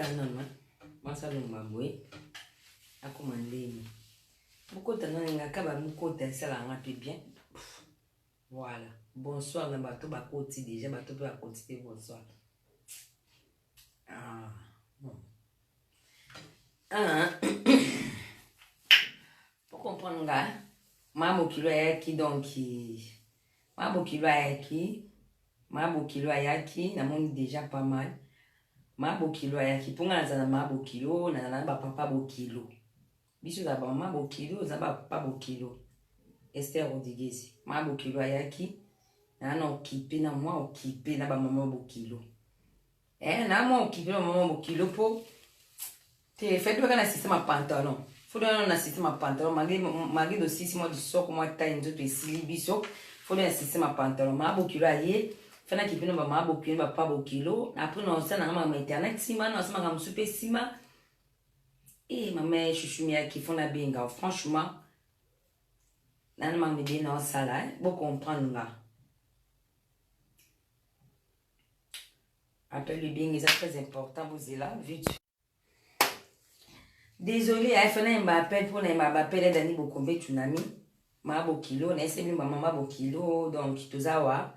Totala nanu mwasi alongwa boye akoma ndeni. Bokota nanu ngaka ba mokota esala nga pe bien. Voilà. Bonsoir na bato bakoti déjà bato pe bakoti te bonsoir. Ah, bon. Ah. Pour comprendre nga, ma mokilo ayaki donc ma bokilo ayaki ma bokilo ayaki namoni déjà pas mal ma bokilo ayaki mpo nga nazala na ma bokilo nazala na bapapa bokilo biso ezala bamama bokilo eza bapapa bokilo Esther Rodriguez ma bokilo ayaki naa na okipe na mwa okipe na bamama bokilo eh, na mwa okipe na bamama bokilo mpo te fai toyaka na système ya pantalon fo toyaka na système ya pantalon malgré malgré dosisi mwa lisoko mwa tai nzoto esili biso fo toya na système ya pantalon maa bokilo aye fai nakipe na bamaa bokilo na bapa bokilo après naosala nanga makambo internet nsima naosala makambo mosusu mpe nsima e mama chuchu miyaki fo nabenga franchement nani makambo ebele naosala bocomprendre nga appel ebengi eza très important bozela vite désolé aye fana yemba appel mpo na yemba baappel ya dani bokombe tsunami maa bokilo nayese bino bamama bokilo donc toza wa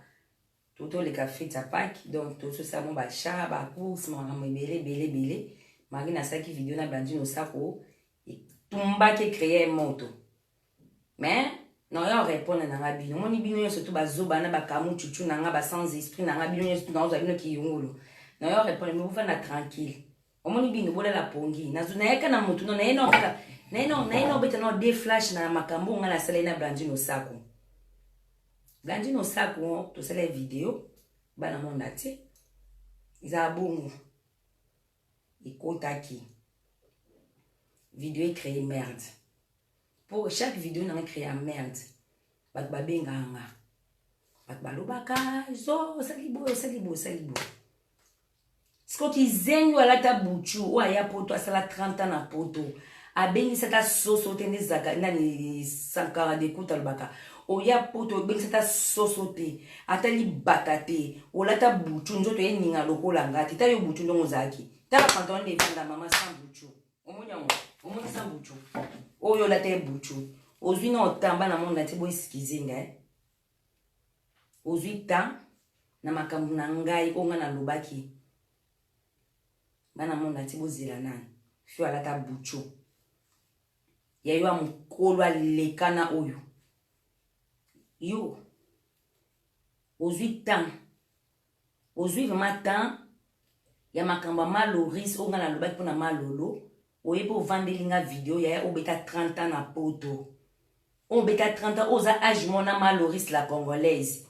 totoleka fete ya pake donc tozosala mo bachat bacourse makambo ebele ebele ebele mari nasalaki video na blandine osako etumbaki ecreye moto mais naoya orepondre na nga bino omoni bino nyonso tu bazoba na bakamu chuchu na nga ba sans esprit na nga bino nyonso tu naozwa bino kiyungulu naoya orepondre me bofanda tranquille omoni bino bolala pongi nayaka na motu no naye nao kaka naye nao naye nao beta nao de flash na makambo nga nasalai na blandine osako blandine osako tosalai video bana monde te ezala bongo ekotaki video ecree merde po chaque video nanga ecrea merde bato babengaka nga bato balobaka zo osali boye osali boye osali boye siko kizengi oyo alata buchu oyo aya poto asala 30 ans na poto abengisi ata soso te nde zaka nani sankara dekuta alobaka oya poto obengisi ata soso te ata libata te olata buchu nzoto eninga lokola nga te ta yo buchu ndongo ozalaki tala pantalon nde evanda mama sans buchu omoni yango omoni sans buchu oyo olata ye buchu ozwi na otamba na monde ati boeskize ngai ozwi temps na makambo na ngai oyo ngai nalobaki bana monde ati bozela nani fio alata buchu ya yo ya mokolo alekana oyo yo ozwi temps ozwi vraiment temps ya makambo ya maloris oyo ngai nalobaki mpo na malolo oyebi ovandeli nga video yaya obeta 30 ans na poto obeta 30 ans oza age mona maloris la congolaise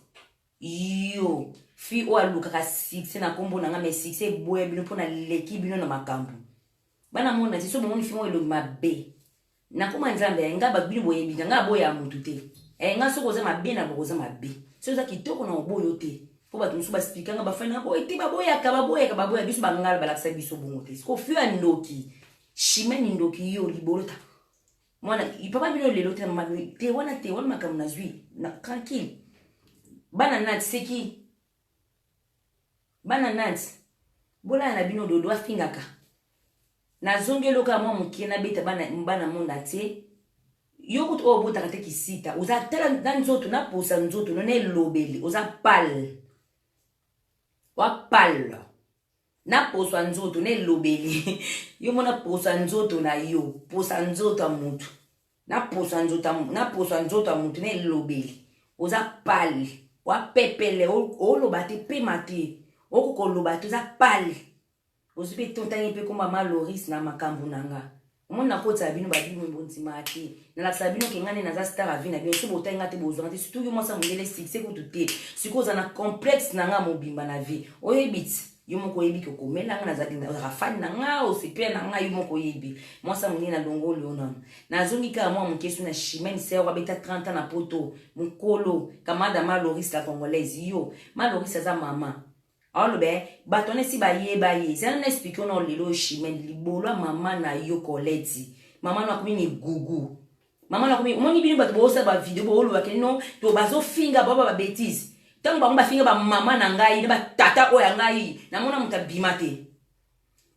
yo fille oyo alukaka succès na nkombo na nga mais succès eboya bino mpo naleki bino na makambo bana mona ti so bomoni fille moko elongi mabe Nakoma nzambe eh, nga ba bino boyebi nga nga aboya mutu te eh, nga soki oza mabe na bokoza mabe soki oza kitoko na oboyo te mpo bato mosusu basplika nga bafani na boye te baboyaka baboyaka baboya biso bangala balakisa biso bongo te siko fio ya ndoki chimene ndoki yo libolo ta mwana papa bino lelo te na mama te wana te wana makambo nazwi na tranquille bana nati seki bana nati bolala na bino dodo afingaka Nazongeli yo kaka mwa mokie nabeta bana, bana monde entier. Yo kutu oyo obotaka te kisita, oza tala na nzoto na posa nzoto no na elobeli, oza pale. Wa pale. Na posa nzoto na elobeli. Yo mona posa nzoto na yo, posa nzoto ya mutu. Na posa nzoto na posa nzoto ya mutu na elobeli. Oza pale. Wa pepele, oloba te, pema te. Okokoloba te, oza pale. Ozwi pe to otangi pe kombo ya ma Loris na makambu na nga. Omoni nakotisa bino ba bino bondimaka te. Nalakisaka bino ke nga nde naza star ya vie na bino soki botangi nga te bozwa nga te surtout yo mwasi ya mundele succès kutu te. Sikoyo oza na complexe na nga mobimba na vie. Oyebi ti yo moko oyebi ke okomela nga nazalaka fan na nga osepela na nga yo moko oyebi. Mwasi ya mundele nalongoli yo nanu. Nazongi kaka mwa moke so na Chimène Sero abeta 30 ans na poto mokolo camarade ya ma Loris la congolaise yo ma Loris aza mama Aoloba eh, bato wana esi bayeba ye. Zala na explique yo na lelo oyo Chimène, libolo ya mama na yo Colette. Mama na akomi migugu. Mama na akomi, omoni bino bato bosala ba video booloba ke non, to bazofinga ba ba bêtises. Tango bango bafinga ba mama na ngai na ba tata oyo ya ngai, namona moto abima te.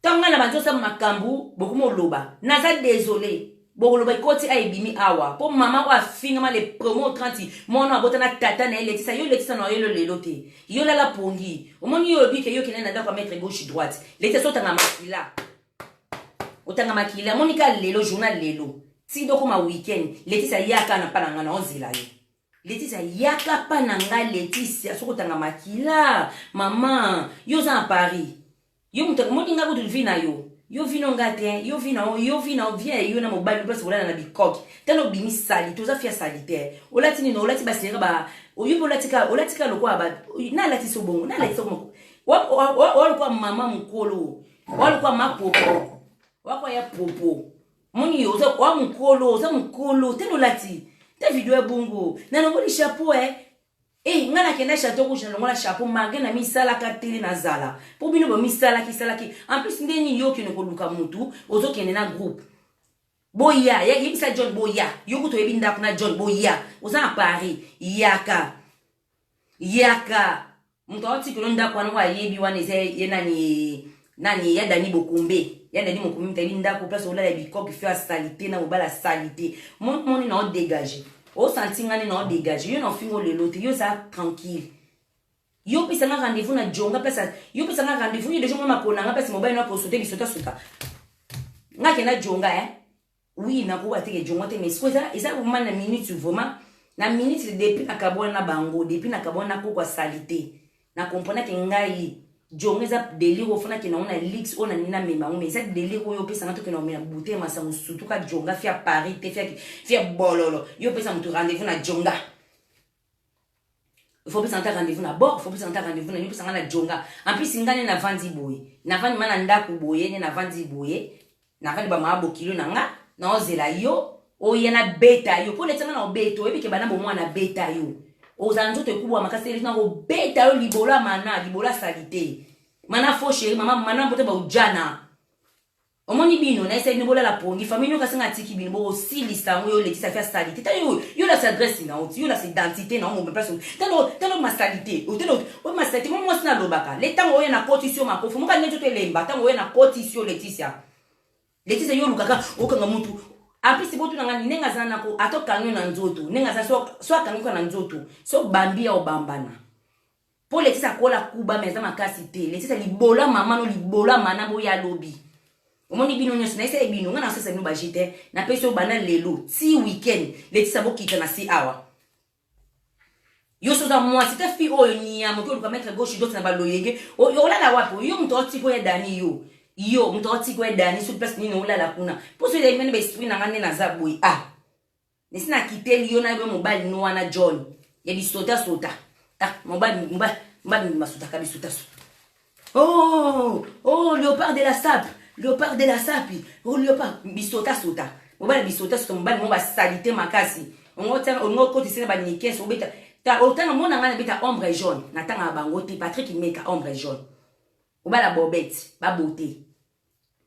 Ntango ngai na banzi osala makambo bokoma oloba naza désolé bokoloba ekoti a ebimi awa mpo mama oyo afingama le premier au 30 mwana abota na tata na ye letisa yo letisa na yo lelo te yo lala pongi omoni yo oyebi ke yo okende na ndako ya maître gauche droite letisa so otanga makila otanga makila omoni ka lelo journal lelo ti dokoma weekend letisa yaka na mpa na ngai na ozela yo Leticia yaka pa na nga Leticia soki otanga makila mama yo oza na Paris yo moto omoni nga kutu vi na yo yo vi no nga te yo vi na yo vi na vie yo na mobali place bolala na bikoki tala obimi salite oza fia salite olati nini olati basera ba oyo mpe olati ka olati ka lokola ba na alati so bongo na alati so moko wa lokola mama mokolo wa lokola mapopo wakwa ya popo moni yo oza wa mokolo oza mokolo te nolati te video ya bongo nalongoli chapeau eh Eh, nga nakenda chateau rouge nalongola chapeau malgré na misalaka tele nazala mpo bino bomisalaki salaki en plus nde nini yo okende koluka mutu ozokende na groupe boya yebisa john boya yo kutu oyebi ndako na john boya oza na paris yaka yaka moto aotikelo ndako wana oyo ayebi wana eza ye nani nani ya dani bokombe ya dani mokombe moto ayebi ndako place olala bikoki fio asalite na mobali asalite moni na odegage osanti ngani na odegage yo na ofingo lelo te yo oza tranquille yo opesa nga rendez-vous na jonga place yo opesa nga rendez-vous yo deja mwa makolo na nga place mobali na kosote bisotasota nga kenda jonga eh Oui, nakoba te ke jongo te mais sikoyo eza eza vraiment na minute vraiment na minute depuis nakabwana na bango depuis nakabwana na koko ya salite na comprena ke ngai jongo eza délire oyo fana kenda ngo na luxe oyo nalingi namema yango mais eza délire oyo opesa nga tokenda komela bouteille masango surtout ka jonga fia paris te fia fia bololo yo opesa moto rendez-vous na jonga il faut pesa nga rendez-vous na bord faut pesa nga rendez-vous na nini pesa nga na jonga en plus nga ne navandi boye navandi ma na ndako boye ne navandi boye navandi ba mama bokilo na nga naozela yo oya na beta yo mpo oleti nga na obeta oyebi ke bana bomwana beta yo ozala nzoto ekubwa makasi eleti na kobeta yo libolo ya mana libolo ya salite mana faux chéri mama mana mbote baujana Omoni bino na esali bino bolala pongi famille nioka singa atiki bino bokosilisa yango yo letisa fia salite tala yo yo la adresse na oti yo la identité na omo place tala tala ma salite otala o ma salite mo mwasi na lobaka le tango oya na kotisi yo makofi moka nde nzoto elemba tango oya na kotisi yo Leticia Leticia yo olukaka okanga mutu apesi botuna nga ndenge aza nako ata okangi yo na nzoto ndenge aza so akangi yo na nzoto so bambi ya obambana Po Leticia akola kuba mais aza makasi te. Leticia libola mama no libola mana boya lobi. Omoni bino nyonso na esele bino nga na sasa bino ba jete na pesi yo banda lelo ti weekend Leticia bokita na si awa. Yo soza mwasi te fi oyo nyama oki oluka mettre gauche droite na baloyenge olala wapi yo moto otiko ya Dani yo yo moto otiko ya Dani sur place nini olala kuna poso ezali mene ba esprit na nga nde naza boye ah Nesi na kiteli yo na yo mobali no wana John ya bisota sota. Ta mobali mobali mobali masotaka bisota sota. Oh oh léopard de la sape, léopard de la sape. Oh léopard bisota sota. Mobali bisota sota mobali mo ba salite makasi. Ongo tanga ongo kotisa na ba nikes obeta. Ta otanga mona ngana beta ombre jaune. Na tanga bango te Patrick Meka ombre jaune. Obala bobette ba beauté.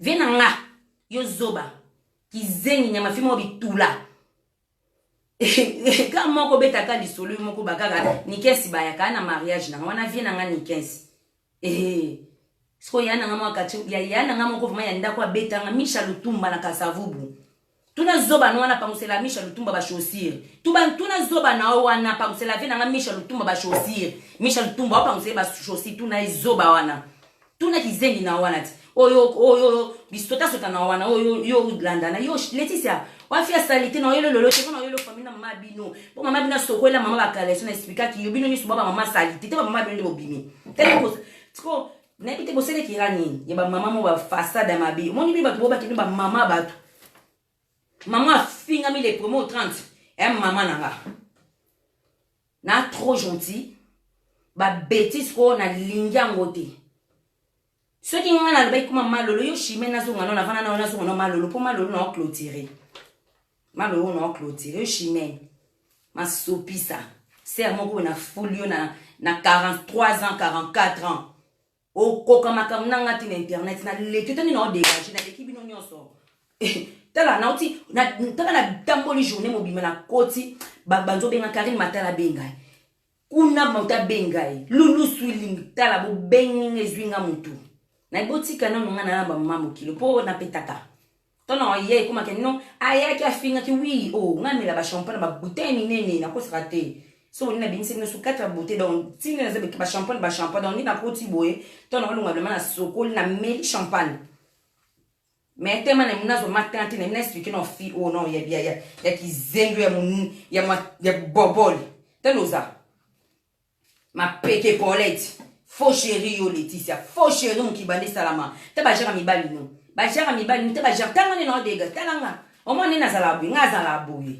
Vie na nga yo zoba kizengi nyama fi moko bitula ka moko betaka lisolo yo moko bakaka nikensi bayaka na mariage nanga wana vie na nga nikensi eh siko ya nanga mwa kati ya ya nanga moko vraiment ya ndako abetanga Misha Lutumba na Kasavubu tuna zoba no wana pangusela Misha Lutumba ba chaussure tuba tuna zoba na wana pangusela vie nanga Misha Lutumba ba chaussure Misha Lutumba opangusela ba chaussure tuna zoba wana tuna kizengi na wana ti oyo oyo bisotasota na wana oyo yo landana yo Leticia wafia salite na oyelo lolo te na oyelo famille na mama bino po mama bino asokolela mama bakaleso na explikaki yo bino nyonso ba mama salite te ba mama bino nde bobimi tele tiko nayebi te boseleki nga nini ya bamama mo bafasade ya mabe omoni bino bato bobaki bino bamama bato mama afingami le premier au 30 ya mama na nga na trop gentil babetise ko nalingi yango te soki nga nalobaki kuma malolo yo chime nazonga no navanda nao nazonga no malolo mpo malolo na oclotire malolo na oclotire yo chimene masopisa ser moko na fuli yo na, na 43 ans 44 ans okoka makambo na nga te na internet naleki otani na odegage naleki bino nyonso tala nauti tala natamboli journée mobima nakoti banzobenga karine matala abenga kuna moto abenga ye lulu swiling tala bobengi nga ezwi nga motu. Na botika nanu nga na ba mama mokilo po na petaka. Tono ye ekomaki non ayaki afingaki oui oh nga mela ba champagne ba bouteille minene nakosaka te. So boni na bimisi bino su 4 bouteille donc tine naza ba champagne ba champagne donc nde nakoti boye tono olonga vraiment na sokoli na meli champagne. Mais tema na mina zo matin te na mina expliquer no fi oh non ya ya ya ya kizengo ya mun ya ma ya bobol. Tanoza. Mapeke Paulette. Faux chéri yo Laetitia, faux chéri mokibande salama. Ta ba jara mibali no. Ba jara mibali no, ta ba jara tanga ne na odega, talanga. Omoni nde nazala boye, nga azala boye.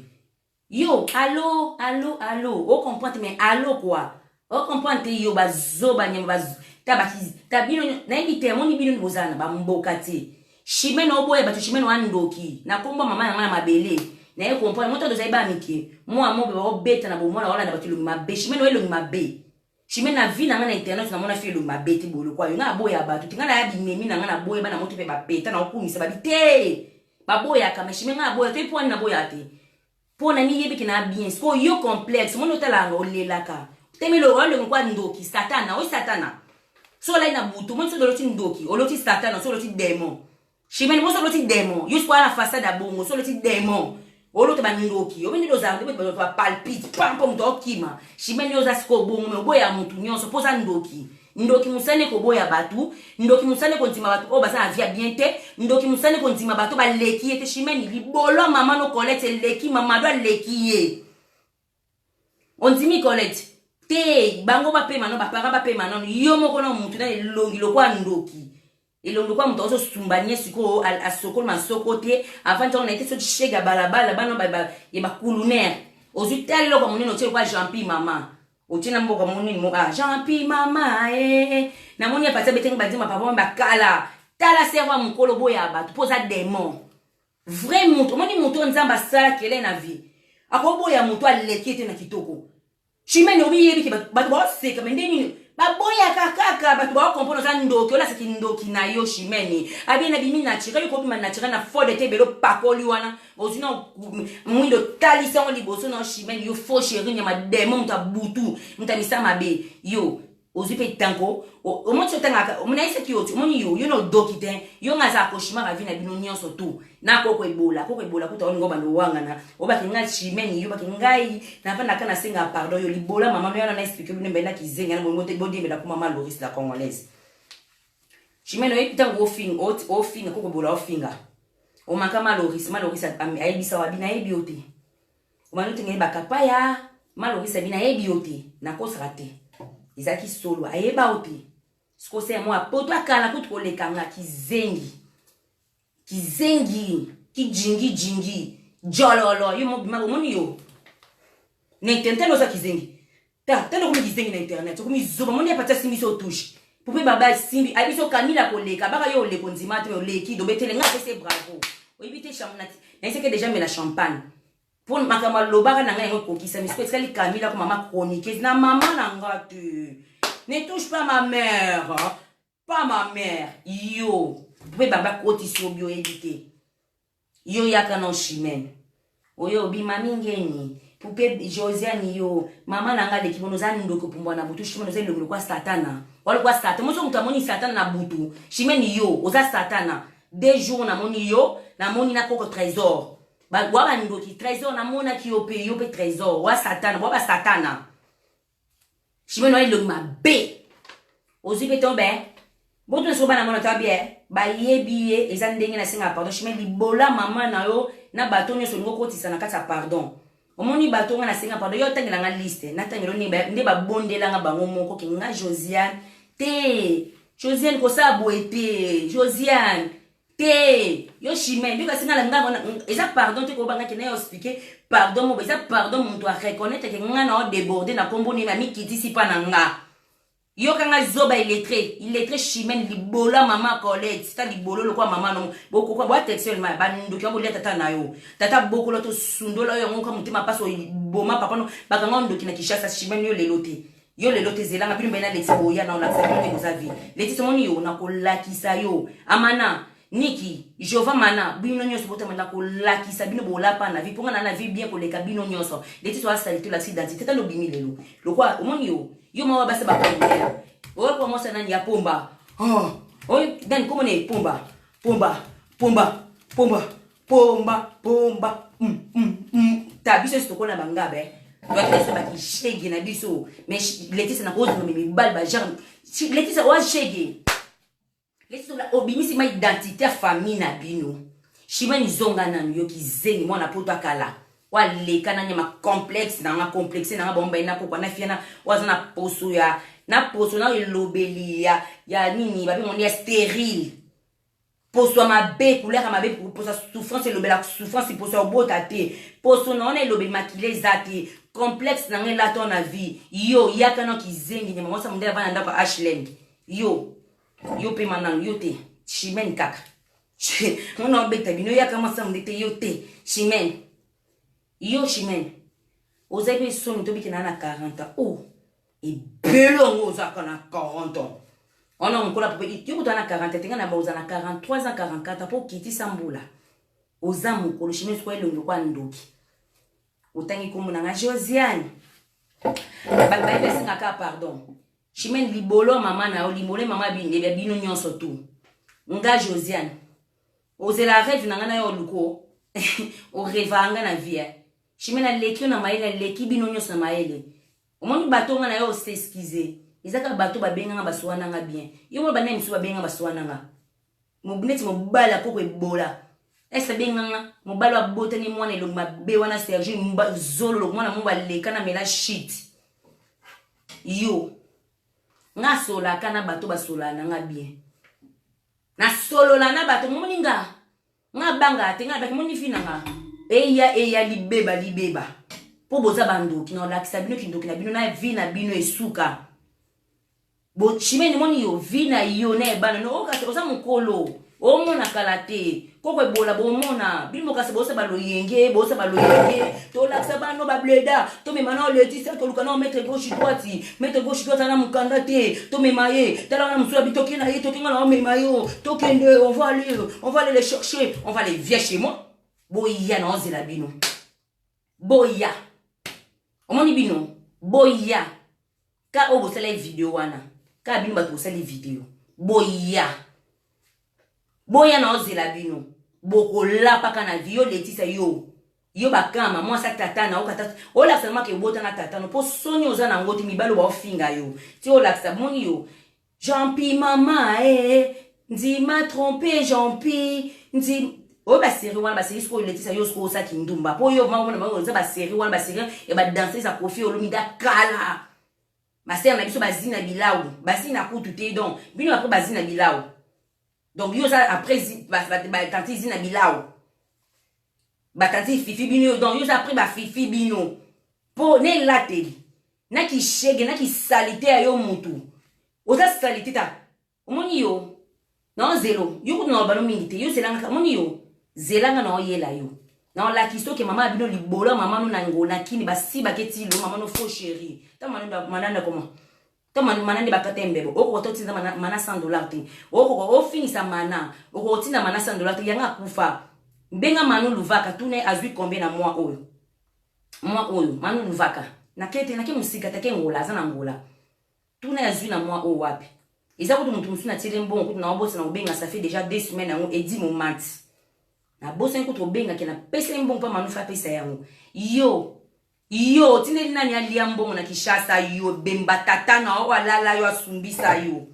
Yo, allo, allo, allo. O comprendre mais allo quoi. O comprendre te yo ba zoba nyama ba ta ba ta bino nayebi te amoni bino bozala na ba mboka te. Chimene oboya bato chimene wa ndoki na kombo mama na nga na mabele na ye comprendre moto tozali ba mike mwa mobe baobeta na bomwana olanda bato elongi mabe chimene oyo elongi mabe chimene na vie na nga na internet namona fi elongi mabe te boye lokwa yo nga naboya bato te nga naya binemi na nga naboya bana moto mpe bapeta na okumisa babi te baboyaka mais chimene nga naboya te mpo wani naboya te mpo na miyebi ke na bien sikoyo yo complexe omoni otalaka olelaka temelo olongi kwa ndoki satana oyo satana so olali na butu omoni soki oloti ndoki oloti satana so oloti demon chimene moso oloti demon yo sikoyo na façade ya bongo so oloti demon olota bandoki obi nde ozala nde bato bapalpite pampo moto aokima chimene yo oza sikoyo bongo me oboya motu nyonso mpo oza ndoki Ndoki musala nde koboya batu, ndoki musala nde kondima batu oyo baza na vie ya bien te, ndoki musala nde kondima batu baleki ye te. Chimene libolo ya mama no Colette eleki Mamadou aleki ye. Ondimi Colette te bango bapema no ba parents bapema nano yo moko na mutu na elongi lokola ndoki. Elongi lokola moto azo sumba nie sikoyo asokoli masoko te avandi yango na ye te soki shege ya balabala bana ya bakulunaire ozwi tala eloko ya monene otie lokola jean-pi mama otie na mboka monini mo ah jean-pi mama eh namoni ya pati abetengi bandima papa bakala tala sero ya mokolo boya bato mpo oza demon vrai moto omoni moto oyo nzambe asala kele na vie akoboya moto aleki ete na kitoko Chimene omiyebi ke bato baoseka me nde nini baboyaka kaka bato baokomprendre oza ndoki olasaki ndoki na yo chimene abie na bimi naturel okobima naturel na fode te ebele opakoli wana ozwi na mwindo otalisi yango liboso na yo chimene yo faux chéri nyama demo moto ya butu moto ya misala mabe yo ozwi mpe tanko omoni so otangaka nayesaki yo ti omoni yo yo na odoki te yo nga aza cauchemar ya vie na bino nyonso tu na koko ebola koko ebola kuta olingo bando owangana obaki ngai chimene yo baki ngai navandaka nasenga pardon yo libola mama no yana na explike bino mbeli na kizenga na bolingo te bodiembela ko mama loris la congolaise chimene oyebi ntango ofinga ofinga koko ebola ofinga omaka ma loris ma loris ayebisa wabi nayebi yo te Omani otengeli bakapaya malorisa bino ayebi yo te nakosaka te ezalaki solo ayeba yo te sikosa ya mwa poto akala kutu koleka nga kizengi kizengi kijingi jingi jololo yo mobima omoni yo na internet oza kizengi ta tala okomi kizengi na internet okomi zoba moni apati asimbi so touche pope baba asimbi ayebi so kamila koleka baka yo oleko ndima te oleki dobetele nga apesi bravo oyebi te nayeseke deja mela champagne mpo makambo alobaka na ngai yango ekokisami sikoyo etikali kamila ko mama chroniqueuse na mama na nga te ne touche pas ma mère pas ma mère yo mpe baba kotisi yo bi oyebi te Yo yaka no chimene. Oyo obima mingeni. Poupe Josiane yo mama na nga leki bono oza ndoki opumbwa na butu chimene oza elongi lokwa satana. Wa lokwa satana. Moso moto amoni satana na butu. Chimene yo oza satana. Deux jours na moni yo na moni na koko trésor. Ba wa ba ndoki trésor na monaki yo pe yo pe trésor wa satana wa ba satana. Chimene wa elongi mabe. Ozwi pe to be. Botuna soko bana mona to bien. Bayebi ye eza ndenge na senga pardon. Chimene libola mama na yo na bato nyonso olingi okotisa na kati ya pardon. Omoni bato nga na senga pardon yo otangela nga liste. Natangela nde nde babondela nga bango moko ke nga Josiane te. Josiane kosala boye te. Josiane te yo chimene yo kasi nga na nga eza pardon te kobanga ke na yo expliquer pardon moko eza pardon moto a reconnaître ke nga na o déborder na kombo nini amikitisi pa na nga yoka nga zoba illettré illettré chimene libola mama Colette ta libolo lokwa mama no bokoka boa textuel ma bandoki yango lia tata na yo tata bokola to sundola yo yango ka motema paso boma papa no bakanga ndoki na Kinshasa chimene yo lelo te Yo lelo te zela nga bino bena leti boya na olakisa bino ndenge oza vie. Leti somoni yo na kolakisa yo. Amana, Niki, Jova mana bino nyonso botama na kolakisa bino bolapa na vie mpo nga na na vie bien koleka bino nyonso. Leti so asali to lakisi identité talo bimi lelo. Lokwa omoni yo, yo mawa basi ba congolais. Oyo kwa mwasi nani ya pomba. Oh. Oyo nani komona ye pomba pomba pomba pomba pomba pomba Ta biso nyonso tokola na bangaba eh. Toyaki biso bakishege na biso mais Letisa nakozonga mibali ba genre Letisa oa shege. Letisa obimisi ma identité ya famille na bino. Shimani zonga nanu yo kizengi mwana poto akala. Oyo aleka na nyama complexe na nga, complexe na nga bango baye na kokwa na fia na oyo aza na poso ya na poso na elobeli ya nini babengo nde ya stérile, poso ya mabe, couleur ya mabe, poso ya souffrance, elobela souffrance, poso ya obota te, poso na wana elobeli makila eza te. Complexe na nga elata na vie. Yo yaka na kizengi nyama mwasa mondele avanda ndako ya HLM. Yo pema nanu, yo te Chimene kaka mona obeta bino. Yaka mwasa monde te, yo te Chimene, yo Chimene oza mpe soni. Tobiki na na 40 ans. Oh, ebele yango ozalaka na 40 ans wana mokola pope. Yo kuta na 40 te, nga na oza na 43 ans, 44 ans mpo okitisa mbula, oza mokolo. Chimene sikoyo elongi kwa ndoki, otangi nkombo na nga Josiane, bato bayebi esengaka pardon. Chimene, libolo mama na yo, libolo mama ya bino nyonso tu. Nga Josiane, ozela rêve na nga na yo, oluko orêvaka nga na vie. Chimene aleki yo na mayele, aleki bino nyonso na mayele. Omoni bato nga na yo os'excuse, eza kaka bato babenganga basowananga bien. Yo mona banani mosusu babenga basowananga neti mobali akoko ebola ese abenganga mobali abotani mwana elongi mabe wana Sergi Zololo, mwana mo baleka na mela shit. Yo nga asolaka na bato basolaka na nga bien, nasolola na bato. Momoni nga, nga bangaka te. Nga nabaki moni fi na nga eya eya libeba libeba mpo boza bandoki. Na olakisa bino kindoki na bino na vie na bino esuka. Bochimene moni yo vie na yo na ebana no okasi oza mokolo omona kala te koko ebola bomona bino bokasi bosa baloyenge, bosa baloyenge. Tolakisa bano bableda, tomema na Letisa, toluka na maître gauche droite, maître gauche droite ana mokanda te, tomema ye. Tala wana mosusu abi toke na ye, tokenga na omema yo, tokende. On va aller les chercher, on va les viens chez moi. Boya na ozela bino, boya. Omoni bino, boya ka oyo bosala video wana, kaka bino bato bosali video. Boya, boya na ozela bino, bokolapaka na vie. Yo Letisa, yo bakama mwasi tata na okata olakisa maka ebota na tata no mpo soni oza nango te. Mibali oyo baofinga yo ti olakisa moni yo Jean-Pi mama eh, ndima trompe Jean-Pi ndi oyo basérie wana, basérie sikoyo. Letisa, yo sikoyo osaki ndumba mpo yo mama oza basérie wana, basérie ya badanseuse ya Kofi Olomide kala, basere na biso bazina bilau, bazina kutu te. Donc bino après bazina bilau, donc yo oza après batanti zina bilau, batanti fifi bino. Donc yo oza après bafifi bino mpo na elateli na kishege na kisalite ya yo mutu oza salite ta. Omoni yo na ozelo yo kutu na bano mingi te. Yo zelangaka, omoni yo zelanga na oyela yo na olakisi oke mama ya bino libolo ya mama no na ngo na kini basibaki etilo mama no faux chéri ta mananda koma to mana nde bakata mbebo. Okoka totinda mana 100 $ te, okoka ofingisa mana, okoka otinda mana 100 $ te. Yanga akufa mbenga Manu Luvaka, tuna azwi combien na mois oyo. Mois oyo Manu Luvaka nake te, nake mosika take Ngola, aza na Ngola. Tuna azwi na mois oyo wapi. Eza kutu motu mosusu natieli mbongo kutu na obosana kobenga. Ça fait déjà 2 semaines yango edi moment nabosani kutu kobengaki, napesa ye mbongo mpo Manufa apesa yango. Yo otindeli nani alia mbongo na Kinshasa? Yo bemba tata na oyo alala yo, asumbisa yo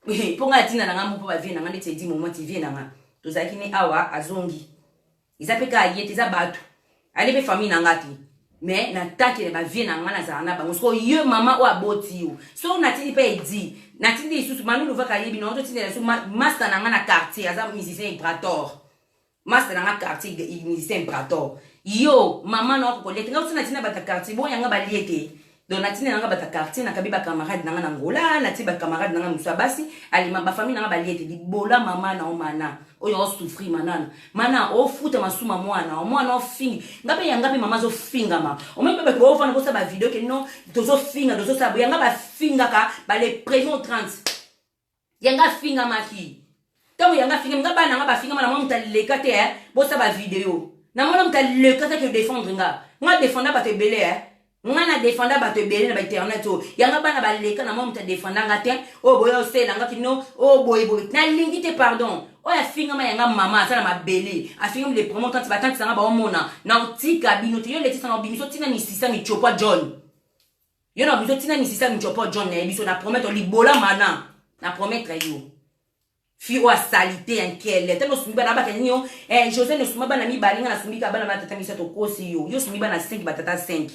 mpo ngai atinda na nga mpo bavie na nga ndeti edi moment vie na nga tozalaki ne awa azongi. Eza mpe kaka ye te, eza bato ale mpe famille na nga te, mais na takele bavie na nga nazala na bango. Sikoyo ye mama oyo aboti yo, so natindi mpe edi, natindi lisusu Manu Luvaka ayebi na totindela lisusu master na nga na quartier, aza musicien Ibrator, master na nga quartier, musicien Ibrator. Yo mama na okokolia te, nga osi natinda bato ya quartier boyanga balie te. Donc natinda nanga bato ya quartier, nakabi bacamarade na nga na Ngola, natie bacamarade na nga mosusu ya basi alima, bafamille na nga balie te. Libola mama na omana oyo osouffrir manana mana ofuta masuma mwana mwana ofingi nga mpe yanga mpe mama azofingama. Omoni mpe bato baofanda bosala bavideo ke non, tozofinga, tozosala boye. Yanga bafingaka bale premier 30, yanga afingamaki. Ntango yanga afingami nga, bana nga bafingama na mwa moto aleka te bosala bavideo na mwana moto aleka te ke défendre nga. Nga défenda bato ebele. Nga na defenda bato ebele na ba internet oyo. Yanga bana baleka na mwa moto adefenda nga te. Oyo boye osela nga kino, oyo boye boye. Nalingi te pardon. Oyo afingama yanga mama aza na mabele. Afingami le premier tante ba tante nanga baomona. Na otika bino te. Yo letisa na obimiso tina misisa michopa John. Yo na obimiso tina misisa michopa John na yebiso na promettre libola mana. Na promettre yo. Fille oyo asalite ya nkele tano osumbi bana abaka nini yo eh, José nosumba bana mibale nga nasumbi kaka bana batata misato okosi yo yo osumbi bana 5 batata 5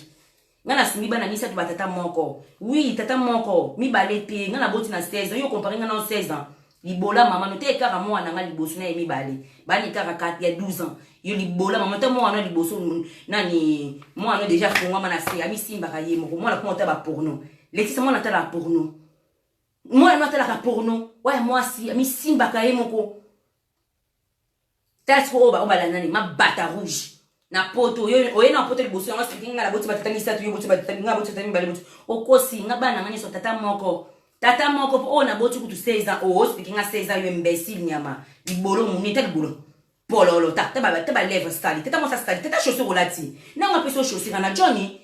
nga nasumbi bana misato batata moko oui tata moko mibale te nga naboti na 16 ans yo compare nga na 16 ans libola mama no te kaka mwana nga liboso na ye mibale bani kaka ya 12 ans yo libola mama te mwana liboso nani mwana deja afongwama na se amisimbaka ye moko mwana kuma ota baporno lekisa mwana atala porno mwana no atalaka porno waya mwasi amisimbaka ye moko tala sikoyo oyo balanda nani mabata rouge na poto oye na poto liboso yango soki ngai naboti batata misato yo boti batata ngai boti batata mibale boti okosi nga bana nga nyonso tata moko tata moko mpo oyo naboti kutu 16 ans oyo osipiki nga 16 ans yo imbécile nyama libolo monene ta libolo pololo ta ta balèvre sali tata mwasi asali tata chaussure olati nanga apesi yo chaussure na johnny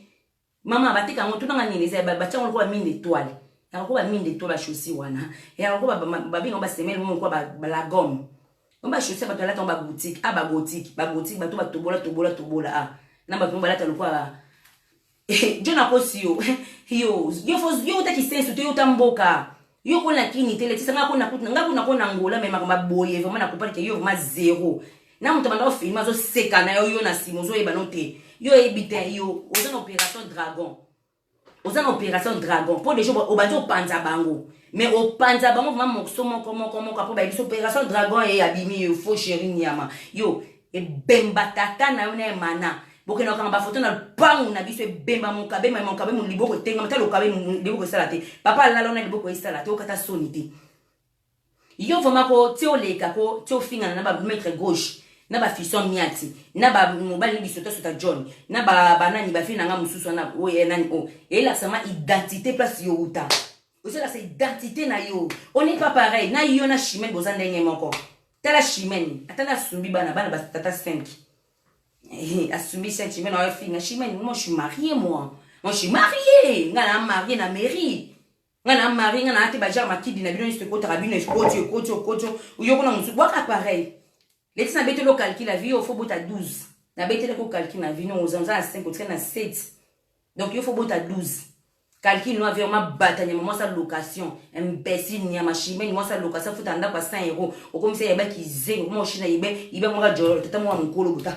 Mama bateka yango tuna nga nini eza batia yango lokola mine d'étoile ya lokola mine d'étoile ba chaussure wana ya lokola babenga ba semelle moko lokola ba la gomme ngo ba chaussure bato balata yango ba boutique ah ba gothique ba gothique bato batobola tobola tobola ah na bato balata lokola John akosi yo yo yo fo yo uta kisensu te yo uta mboka yo kona kini te letisa nga kona kutu nga kuna kona Angola mais makambo boye vraiment na comprendre que yo vraiment zéro na moto abanda ofilme azoseka na yo yo na nsima ozoyeba no te yo oyebi te yo oza na opération dragon oza na opération dragon mpo deja obandi opanza bango mais opanza bango vraiment morceau moko moko moko apo bayebi opération dragon ye abimi yo faux chéri nyama yo ebemba tata na yo na emana bokenda kokanga bafoto na lupangu na biso ebemba mokabe ma mokabe liboko etengama ta lokabe liboko esala te papa alala wana liboko esala te okata soni te Yo vraiment ko ti oleka ko ti ofingana na ba maitre gauche na ba fiston miati na ba mobali ni bisota sota John na ba banani ba fille na nga mususu wana oyo eh, nani o elakisa ma identité place yo uta ozolakisa identité na yo on n'est pas pareil na yo na chimène boza ndenge moko tala chimène ata na sumbi bana bana ba tata 5 eh, asumbi 5 chimène oyo finga chimène moi je suis marié moi moi je suis marié nga na marié na mairie nga na marie nga na te ba genre makidi na bino nyonso ekotaka bino ekoti ekoti okoti oyo kuna mosusu bwaka pareil leti na beteli ocalcule na vie yo fo bota 12 na beteli ko calcule na vie no oza na 5 otika na 7 donc yo fo bota 12 calcule no avio mabata nyama mwasa location imbécile nyama chimene mwasa location futa ndako ya 100 euro okomisa yeba kizengi okoma oshina yibe yibe mwaka jolo tata mwa mokolo bota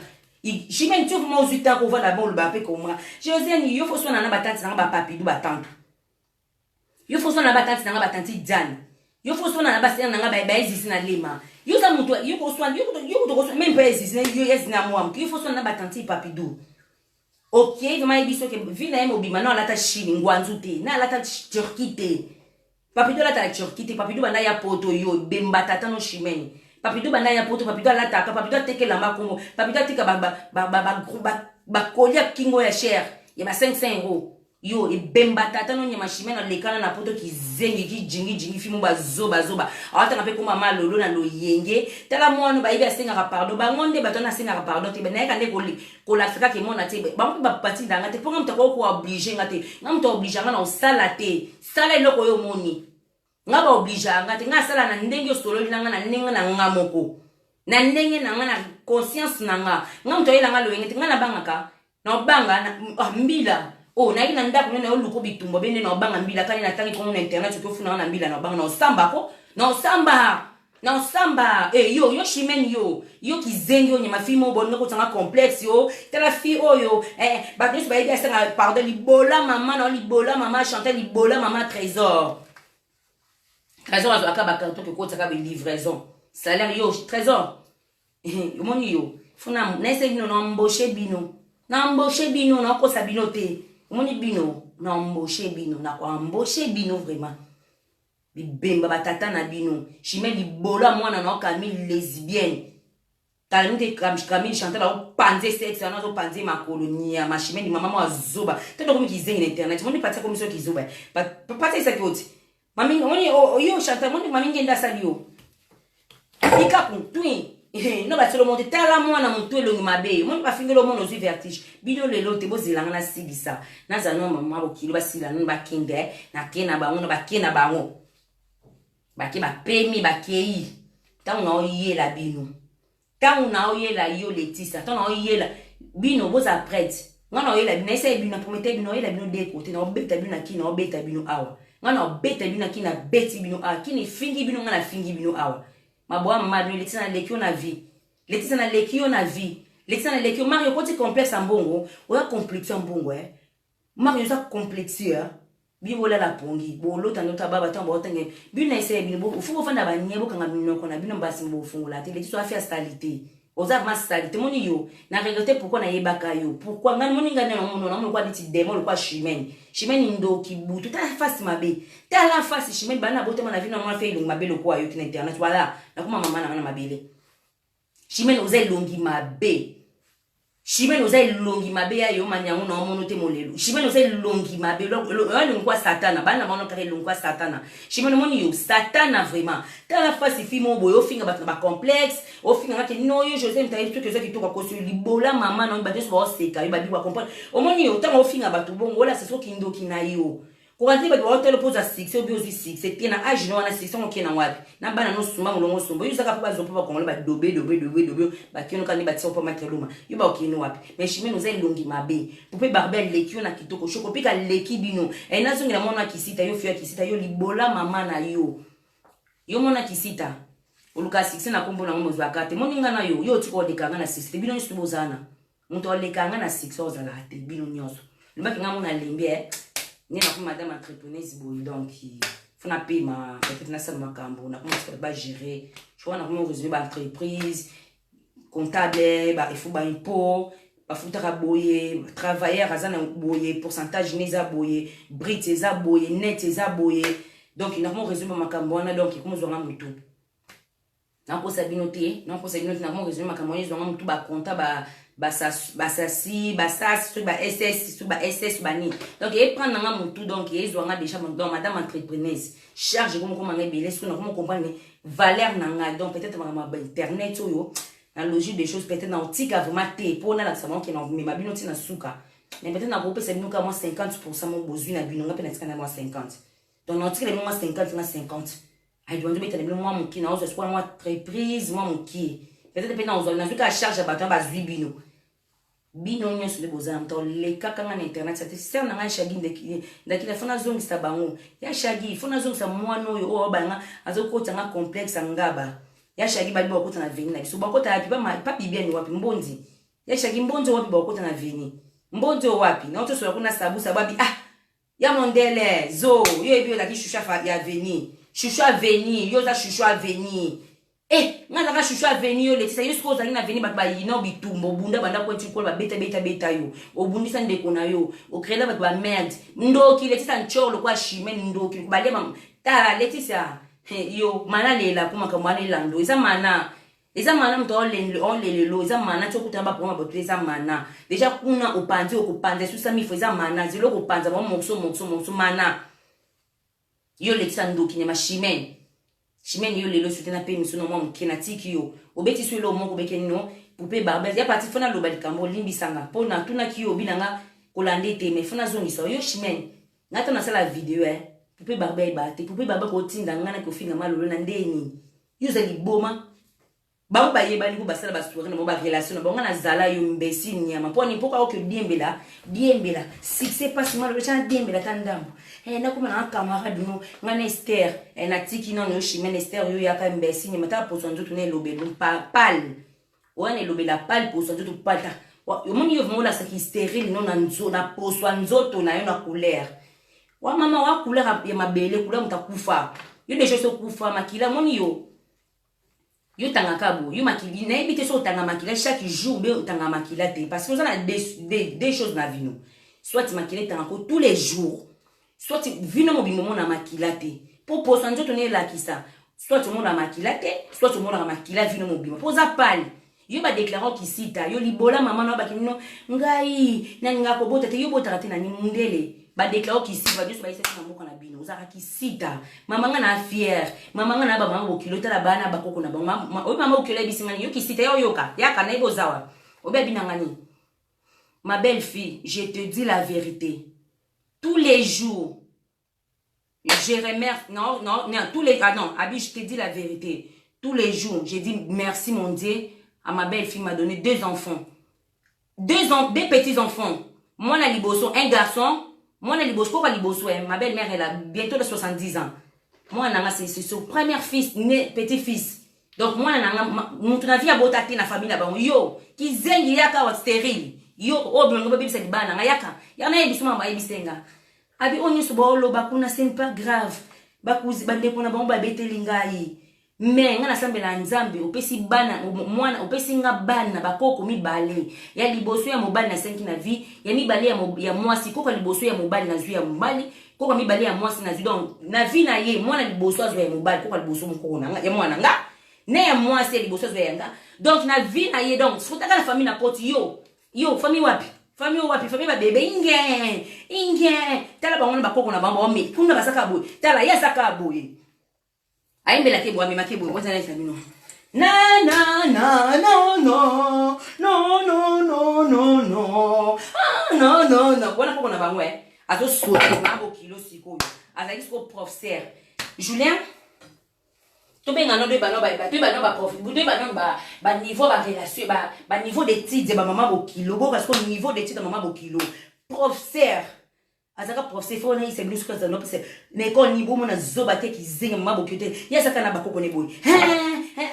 chimene ti okoma ozwi tako ovanda bon oloba mpe komwa josiane yo fo swana na batante nanga bapapidu batante yo fo swana na batanti na nga batanti diane yo fo swana na basere na nga baezisi na lema yo oza moto yo koswana yo kutu koswana meme mpe ezisi yo ezi na mwa moto yo fo swana na batanti papidou ok vraiment yebi soki vi na ye mobima na alata chine ngwanzu te na alata turquie te papidou alata na turquie te papidou banda ya poto yo bemba tata no chimene papidou banda ya poto papidou alataka papidou ateka elamba kombo papidou ateka bakoli ya kingo ya cher ya ba 500 euro Yo ebemba tata no nyama chimene alekana na poto kizengi ki jingi jingi fimo ba zoba zoba awatanga pe koma ma lolo na loyenge tala mwana bayebi asengaka pardon bango nde bato wana asengaka pardon te nayaka nde kolakisa kaka emona te bango mpe batinda nga te mpo nga moto akoki kooblige nga te nga moto aoblige nga na osala te sala eloko oyo omoni nga ba obligea nga te nga asala na ndenge osololi na nga na ndenge na nga moko na ndenge na nga na conscience na nga nga moto ayela nga loyenge te nga nabangaka na obanga na, ah, mbila o oh, nayaki na ndako nde nayo luko bitumba be nde na obanga mbila kani natangi kongo na internet soki ofuna nga na mbila na obanga na osamba ko na osamba na osamba e eh, yo yo chimene yo yo kizengi oyo nyama fille moko bolinga kotanga complexe yo tala fille oyo eh, bato nyonso bayebi asanga pardon libola mama na libola mama chantal libola mama trésor trésor azwaka bacarton tokotaka belivraison salaire yo trésor omoni yo funa naese bino na embauche bino na embauche bino nakosa bino te omoni bino na embauche bino nakoembauche bino vraiment bibemba ba tata na bino chime libolo ya mwana na Camille lesbienne kala mingi te Camille Chantal aopanze sexe wana azopanze makolo nyama chimene mama mwa zoba te tokomi kizengi na internet moni pati akomi so kizoba pati esaki oti mami moni yo Chantal moni mami ngenda asali yo likaku twin. No batielo monte, tala mwana motu elongi mabe, omoni bafingeli omona ozwi vertige. Bino lelo te, bozelanga nasilisa, nazala no mama bokilo, basila nano bakende, nake na bango, na bake na bango, bake bapemi, bakei. Ntango naoyela bino, ntango naoyela yo Letisa, ntango naoyela bino, boza prête. Nga naoyela bino, nayesa ye bino, napromete bino, naoyela bino de kote, naobeta bino na kini, naobeta bino awa. Nga naobeta bino na kini, nabeti bino awa, kini efingi bino, nga nafingi bino awa. Maboya mama bino. Letisa, naleki yo na vie. Letisa, naleki yo na vie. Letisa, naleki yo. Mario, okoti complexe ya mbongo, oya complexe ya mbongo, eh. Mario, oza complexe, eh. Bino bolala pongi, bolota ndoto ya baba ntango baotange bino na eseye bino. Fo bofanda banie, bokanga minoko na bino, mbasi bofungola te. Letiso afia sali te, oza vraiment sali te. Moni yo na regrette pourquoi nayebaka yo, pourquoi ngai moni ngai namona namoni lokwa neti démon, lokwa Chimene. Chimene ndoki butu, tala face mabe, tala face Chimene. Bana botama na vino namona fe elongi mabe lokwa yo tina internet. Voilà, nakoma mama na nga na mabele. Chimene, oza elongi mabe. Chimene, oza elongi mabe ya yo manyango na omono te molelo. Chimene, oza elongi mabe, elongi kwa Satana. Bana maono kaka elongi kwa Satana. Chimene, omoni yo Satana vraiment. Tala face fi mo boye, ofinga bato na bacomplexe, ofinga ngaki no yo José Mtayi. Soki oza kitoko, akosi yo libola mama na bato nyonso baoseka yo, babi bacomprendre. Omoni yo ntango ofinga bato bongo, olasa soki ndoki na yo koka te. Bato baotala mpo oza succès, obi ozwi succès te na age no wana. Succès ngo okende wapi na bana nosumba molongo osumba yo? Ozaka mpo bazwa mpo bakongolo badobe dobe dobe dobe, bakeno kani batia mpo makeluma yo, bakokende wapi? Mais Chimene, oza elongi mabe. Poupée Barbe aleki yo na kitoko, Shokopika aleki bino. E nazongela mwana akisita yo, fio akisita yo libola mama na yo. Yo mwana akisita, oluka succès na nkombo nango, mozwaka te. Moninga na yo, yo otika oleka nga na succès te. Bino nyonso bozana, moto aleka nga na succès ozalaka te. Bino nyonso lobaki nga mona alembi, e nde nakomi madame entrepreneuse boye. Donc fo napema, peut-être nasala makambo, nakoma tika bagérer. Je crois nakomi résume baentreprise, comptable, ifo baimpôt bafutaka boye, travailleur aza na boye, pourcentage ne eza boye, brut eza boye, net eza boye. Donc nakomi résume makambo wana. Donc ekomozwanga motu, nakosa bino te, nakosa bino te. Nakomi résume makambo wana, ezwanga motu, bacompta, basasi, basas, soki ba ss, soki ba ss banini. Donc eprendre nanga motu, donc ezwanga déjà. Donc madame entrepreneuse, charge ekomokomanga ebele. Soki nakomo comprendre valeur na ngai, donc peut-être makambo ya internet oyo, na logique des choses, peut-être naotika vraiment te mpo nalakisa bango ke namema bino ntina suka. Mais peut-être nakopesa bino ka mwa 50 % mo bozwi na bino, nga mpe natika na mwa 50. Donc naotikela bino mwa 50, nga 50 aidoa nzobetela bino mwa mokie. Naozwa sikoyo mwa entreprise mwa mokie, peut-être mpe nazwi kaka charge ya bato wana bazwi bino. Bino nyonso nde boza na moto olekaka nga na internet ate sere na ngai Shagi Ndakila. Fo nazongisa bango ya Shagi, fo nazongisa mwana oyo oyo obanga azokota nga complexe ya ngaba ya Shagi. Babi bakota na veni na biso, bakota wapi? Pa Bibiani wapi? Mbondi ya Shagi, mbondi wapi? Bakota na veni, mbondi oyo wapi? Naotosola kuna sabusa babi, ah ya mondele zo yo yebi ozalaki shushu ya veni, shushu ya veni, yo oza shushu ya veni. Eh, nga azalaka shushu ya veni. Yo Letisa, yo sikoyo ozalaki na veni, bato bayina bitumba, obunda banda kweti kola, babeta beta beta yo, obundisa ndeko na yo, ocréela bato bamerde. Ndoki Letisa, ncor lokwa Chimene, ndoki balia. Tala Letisa, yo mana lela po makambo wana elando eza mana, eza mana. Moto olelelo eza mana ti okutana baprograme bato, eza mana déjà. Kuna opanzi, okopanza esusa mifo, eza mana zelo okopanza bango morceau morceau morceau mana. Yo Letisa, ndoki nyama Chimene, Chimene, yo lelo sote na pe miso na mwa moke natiki yo, obeti so eloko moko obeki no poupée Barbe ya parti. Fo naloba likambo, olimbisanga mpo natunaki yo, obi nanga kolanda ete, mais fo nazongisa yo Chimene. Ngai to nasala video, eh, poupée Barbe ayeba te. Poupée Barbe kotinda ngai na kofinga malolo na ndeni. Yo oza liboma. Bango bayebani ko basala basoirée na bango, barelation na bango. Ngai nazala yo mbesi nyama mpo ani mpoka oke diembela diembela succès mpasi malolo tia diembela ta ndambo. Eh, nakoma nanga camarade no ngai na Ester. Eh, natiki nano yo Chimene Ester, yo yaka mbesi nyama. Ta poso nzoto na elobelo pale wana, elobela pale, poso nzoto pale. Ta omoni yo vraiment olasaki stérile no na nzo na poso ya nzoto na yo na couleur wa mama wa couleur ya mabele, couleur moto akufa. Yo deja oso okufa makila. Moni yo, yo tangaka boye, yo makili nayebi te. So otanga makila chaque jour be otanga makila te, parce que oza na deux choses na vino: soit makila etangako tous les jours, soit vino mobimba omona makila te. Mpo poso ya nzoto na elakisa, soit omona makila te, soit omonaka makila vino mobimba mpo oza pale. Yo badéclarer okisita yo libola mama na yo, bakini no ngai nalinga kobota te. Yo botaka te nani mundele. Badeklare kisita, ba nyonso bayisaki na mboka na bino. Ozalaka kisita. Mama nga na fier. Mama nga na ba mama bokilo tala bana bakoko na bango. Oyo mama bokilo ayebisi nga nini? Yo kisita ya oyoka. Yaka na yebo zawa. Obi abina nga nini? Ma belle fille, je te dis la vérité. Tous les jours, je remercie. Non, non, non, tous les. Ah non, Abi, je te dis la vérité. Tous les jours, j'ai dit merci mon Dieu à ma belle fille m'a donné deux enfants. Deux, deux petits enfants. Moi, na liboso, un garçon. Moi, na liboso, quoi liboso, hein? Ma belle-mère, elle a bientôt de 70 ans. Moi, nanga, c'est son premier fils, né, petit-fils. Donc, moi, nanga, mutu na vie abota te na famille na bango. Yo, kizengi yaka wa stérile. Yo, oh, bilongo babibisa libala nanga yaka. Yaka na yebiso mama yebisenga. Abi oyo nyonso baoloba kuna ce n'est pas grave. Bakuzi bandeko na bango babeteli ngai. Mais nga nasambela Nzambe opesi bana mwana opesi nga bana bakoko mibale ya liboso ya mobali nasengi na vie ya mibale ya, ya mwasi koko ya liboso ya mobali nazwi ya mobali koko ya mibale ya mwasi nazwi donc na vie na ye mwana liboso azwa ya mobali koko ya liboso mokoko na nga ya mwana nga na ya mwasi ya liboso azwa ya nga donc na vie na ye donc sotaka na famille na koti yo Yo, famille wapi? Famille wapi? Famille ba bebe inge. Inge. Tala bango na bakoko na bango me kuna bazaka boye. Tala ye azaka boye. Ayembela ke boye, amemaki boye. Waza na bino. Na na na no no no no no no no ah, no no no wana koko na bango eh azo sauter mabo kilo sikoyo azalaki sikoyo professeur Julien tobenga no toyeba no toyeba no baprof toyeba no baniveau barelation baniveau d'étude ya bamama bokilo boyoka sikoyo niveau d'étude ya mama bokilo professeur azalaka professeur fo wana yisa bino soki azala nopesa na ekole nini bomona zoba te kizenga mama bokilo te ye azalaka na bakoko ne boye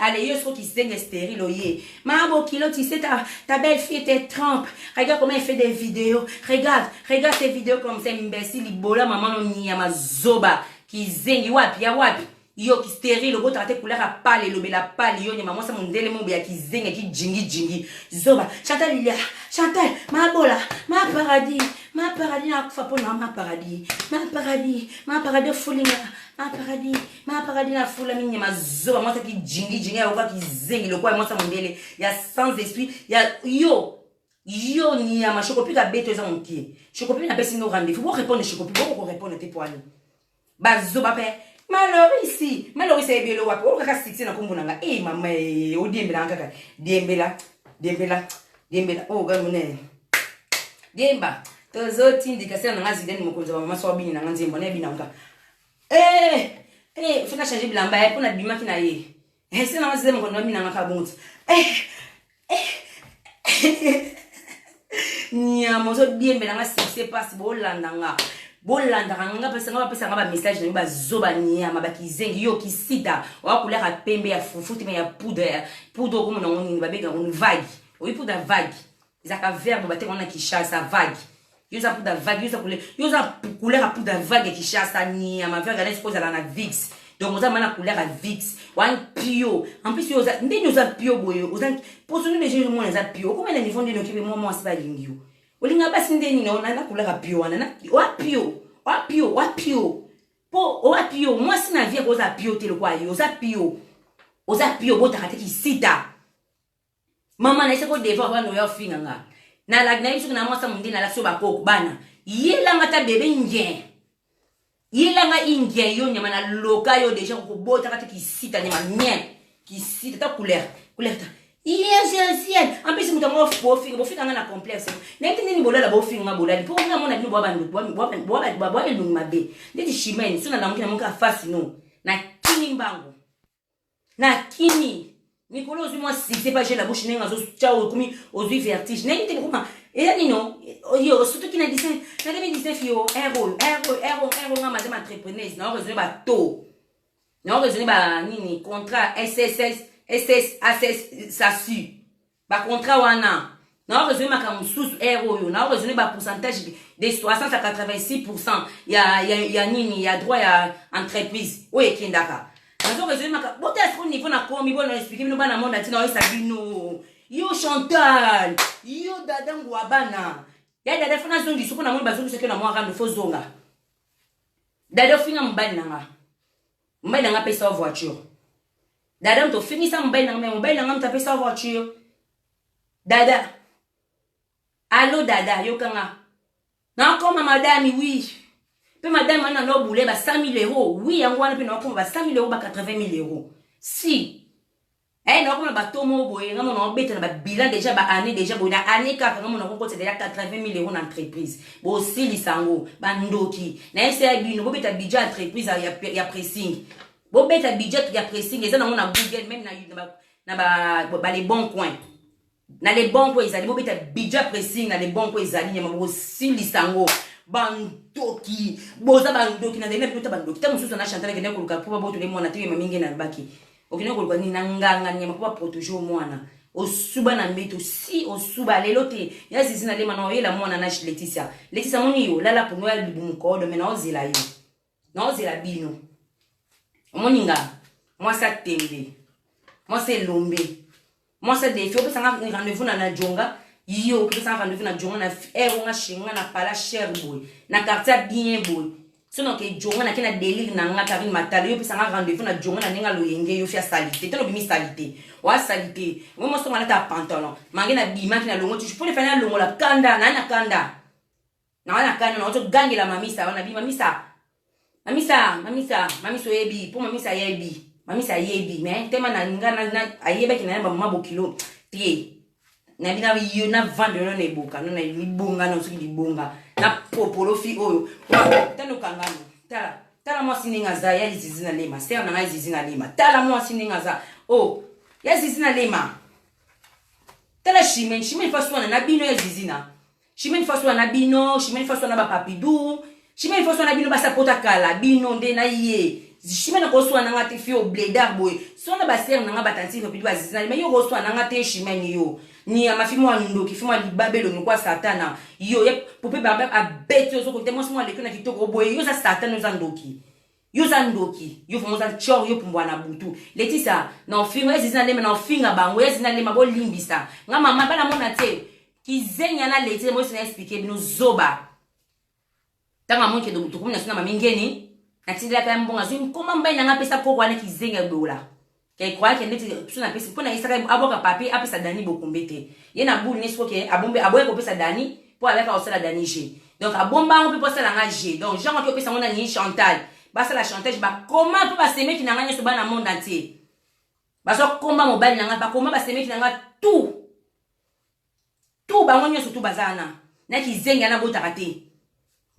ale yo soko kizenga stérile oye mama bokilo tu sais ta, ta belle fille te trompe, regarde comment elle fait des vidéos, regarde, regarde ces vidéos comme ça, imbécile, libola mama no nyama zoba kizengi wapi ya wapi yo kisterile obotaka te couleur ya pale elobela pale yo nyama mwasi mondele mobe ya kizengi kijingijingi zoba. Chantal Lilia, Chantal mabola, ma paradis, ma paradis, nakufa mpo na ma paradis, ma paradis, ma paradis, ofulinga ma paradis, ma paradis, nafula minyama zoba mwasi kijingijingi yayoka kizengi lokola mwasi mondele ya sans esprit ya yo yo nyama. Shokopi kabeto eza mokie. Shokopi napesi no rendez-vous bo répondre. Shokopi boko korépondre te poani bazoba mpe malorisi malorisi ayebi elo wapi oyo kaka succès na nkombo na nga e mama e odiembelanga kaka diembela diembela diembela oyo ga monene diemba tozotindika sena na nga Zidane mokonzi ya bamama so abini na nga nzembo nayebi na nga eh eh funa change bilamba ye mpo nabimaki na ye eh sena nga Zidane mokonzi babini na nga kaka bongo ti eh eh nyama ozodiembela nga succès mpasi bolanda nga bolandaka nga pesa nga bapesa nga bamessage na yo bazoba nyama bakizengi yo kisita oya couleur ya pembe ya fufu te me ya poudre ya poudre okomona ngo nini babengaka ngo vague oyi poudre ya vague ezalaka verbe bateka ngo na Kinshasa vague. Yo oza poudre vague, yo oza couleur, yo oza couleur ya poudre vague ya Kinshasa nyama vague na sikoyo ozala na Vix donc oza mana couleur ya Vix wana pio. En plus yo oza ndeni oza pio boye oza poso nde deja omona eza pio okoma na niveau ndeni okebi mwa mwasi balingi yo olinga basi ndeni na na couleur ya pio wana na oa pio oa pio oa pio mpo oa pio mwasi na vie oza pio te lokola yo oza pio oza pio obotaka te kisita mama na ye soko devant wana oya ofinga nga nalaki nayebi soki na mwasi mondele nalaki so bakoko bana yelanga ta bebe ngien yelanga ingien yo nyama naloka yo deja kokobotaka te kisita nyama mien kisita ta couleur couleur ta yes en plus moto yango bofinga bofinga nga na complexe nayebi te nini bolala bofinga nga bolali mpo nga mona bino bwa elongi mabe ndeti chimene so nalamuki namoki afasi no nakimi mbango nakimi mikolo ozwi mwa succès pa gel la bouche ndenge azotya okomi ozwi vertige nayebi te bokoma eza nino yo surtout ki na 19 na 2019 yo ere oyo ere oyo ere oyo ere oyo nga madame entrepreneuse na oraisonne bato na oraisonne ba nini contrat sss ss ass sasu bacontrat wana na oraisonne makambo mosusu ere oyo na oraisonne bapourcentage de 60 à 86 % ya nini ya droit ya entreprise oyo ekendaka nazo raisonne maka botala siko niveau na komi bona explique bino bana monde ntina oyesa bino yo Chantal yo dada ngwa bana ya dada fo nazongisa mpo namoni bazongisaki yo na mwa rando fo zonga dada ofinga mobali na nga mobali na nga apesa yo voiture dada moto ofingisa mobali na nga me mobali na nga moto apesa yo voiture dada alo dada yokanga. Nakoma madame oui. Pe madame wana no boule ba 100 000 euros. Oui yango wana pe nakoma ba 100 000 euros ba 80 000 euros. Si. Eh nakoma ba tomo boye nga mona obeta na ba bilan déjà ba année déjà boye na année kaka nga mona kokotisa déjà 80 000 euros na entreprise. Bosilisa yango ba ndoki. Na yebisa bino bobeta budget entreprise ya, ya pressing. Bobeta budget ya pressing eza nango na Google même na na ba, ba, ba les bons coins. Na le bon coin ezali bobeta budget pressing na le bon coin ezali nyama bokosilisa yango bandoki boza bandoki nazali na bino ta bandoki ta mosusu na chantal akende koluka mpo babotole mwana te yema mingi nalobaki okende koluka nini na nganga nyama mpo baprotege mwana osuba na mbeto si osuba lelo te ya zizi na lema na oyela mwana na Leticia Leticia moni yo lala pongo ya libumu kodo me naozela yo naozela bino omoni nga mwasi atembe mwasi elombe mwasi adefi opesa nga rendez-vous na na jonga yo opesa nga rendez-vous na jonga na heure nga chez nga na pala cher boye na quartier bien boye so noke jonga nake na délire na nga Karine Matala yo opesa nga rendez-vous na jonga na ndenge aloyenge yo fia salite tano obimi salite oa salite ngo mwasi ngo alata pantalon mange na bimaki na longo tush pole fani alongola kanda na na kanda na wana kanda na ozo gangela mamisa wana bi mamisa mamisa mamisa mamisa oyebi mpo mamisa ayebi mamisa ayebi mais tema na nga ayebaki na ye bamama bokilo te na bina yo na vendre no na eboka no na libonga no soki libonga na popolo fi oyo tano kangano tala tala mwasi ndenge aza ya zizi na lema ser na ngai zizi na lema tala mwasi ndenge aza o oh, ya zizi na lema tala chimene chimene faswana na bino ya zizi na Chimene Faso na bino, Chimene Faso na ba Papidou, Chimene Faso na bino basapota kala bino nde na ye. Chimene koswa na nga te fio bledar boye. Sona ba sœur na nga ba tantine Papidou ba zizana, mais yo koswa na nga te Chimene yo. Ni ya mafi mwa ndoki, fi mwa libabe longi kwa satana. Yo ye poupée barbe abeti yo zoko te mwasi mwa leki na kitoko boye. Yo za satana yo za ndoki. Yo za ndoki, yo vraiment oza tshor yo pumbwa na butu. Letisa na ofinga ya zizi na lema na ofinga bango ya zizi na lema bolimbisa. Nga mama bana mona te kizenya na Letisa mosi na expliquer bino zoba. Tanga amoni ke tokomi na suna mami ngeni natindelaka ya mbongo azwi nkoma mbai na nga apesa koko wana kizenga ebola. Ke croyait ke ndeti biso na pesi pona yesaka abwaka papier apesa Dani bokombe te. Ye na boule ne soki abombe aboya kopesa Dani po alaka kosala Dani G. Donc abomba yango pe po asala nga G. Donc Jean oki opesa ngo nani Chantal. Basala chantage ba koma pe basemeki na nga nyonso bana monde entier. Bazo komba mobali na nga bakoma basemeki na nga tout. Tout bango nyonso tout baza wana na kizengi wana botaka te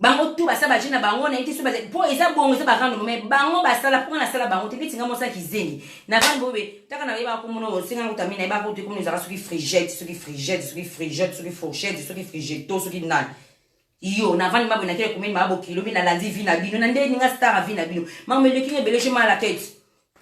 bango tout basala baje na bango nayebi te so baza po eza bongo eza barando me bango basala mpo nga nasala bango te neti nga mwasi ya kizengi na vandi bobe taka na yebaka komona osenga ngo tami nayebaka kote komona ezalaka soki frigette soki frigette soki frigette soki fourchette soki frigeto soki nani yo navandi maboye nakele komeni maa bokilo mi nalandi vi na bino na nde ninga star a vi na bino makambo eleki nga ebele je mal la tete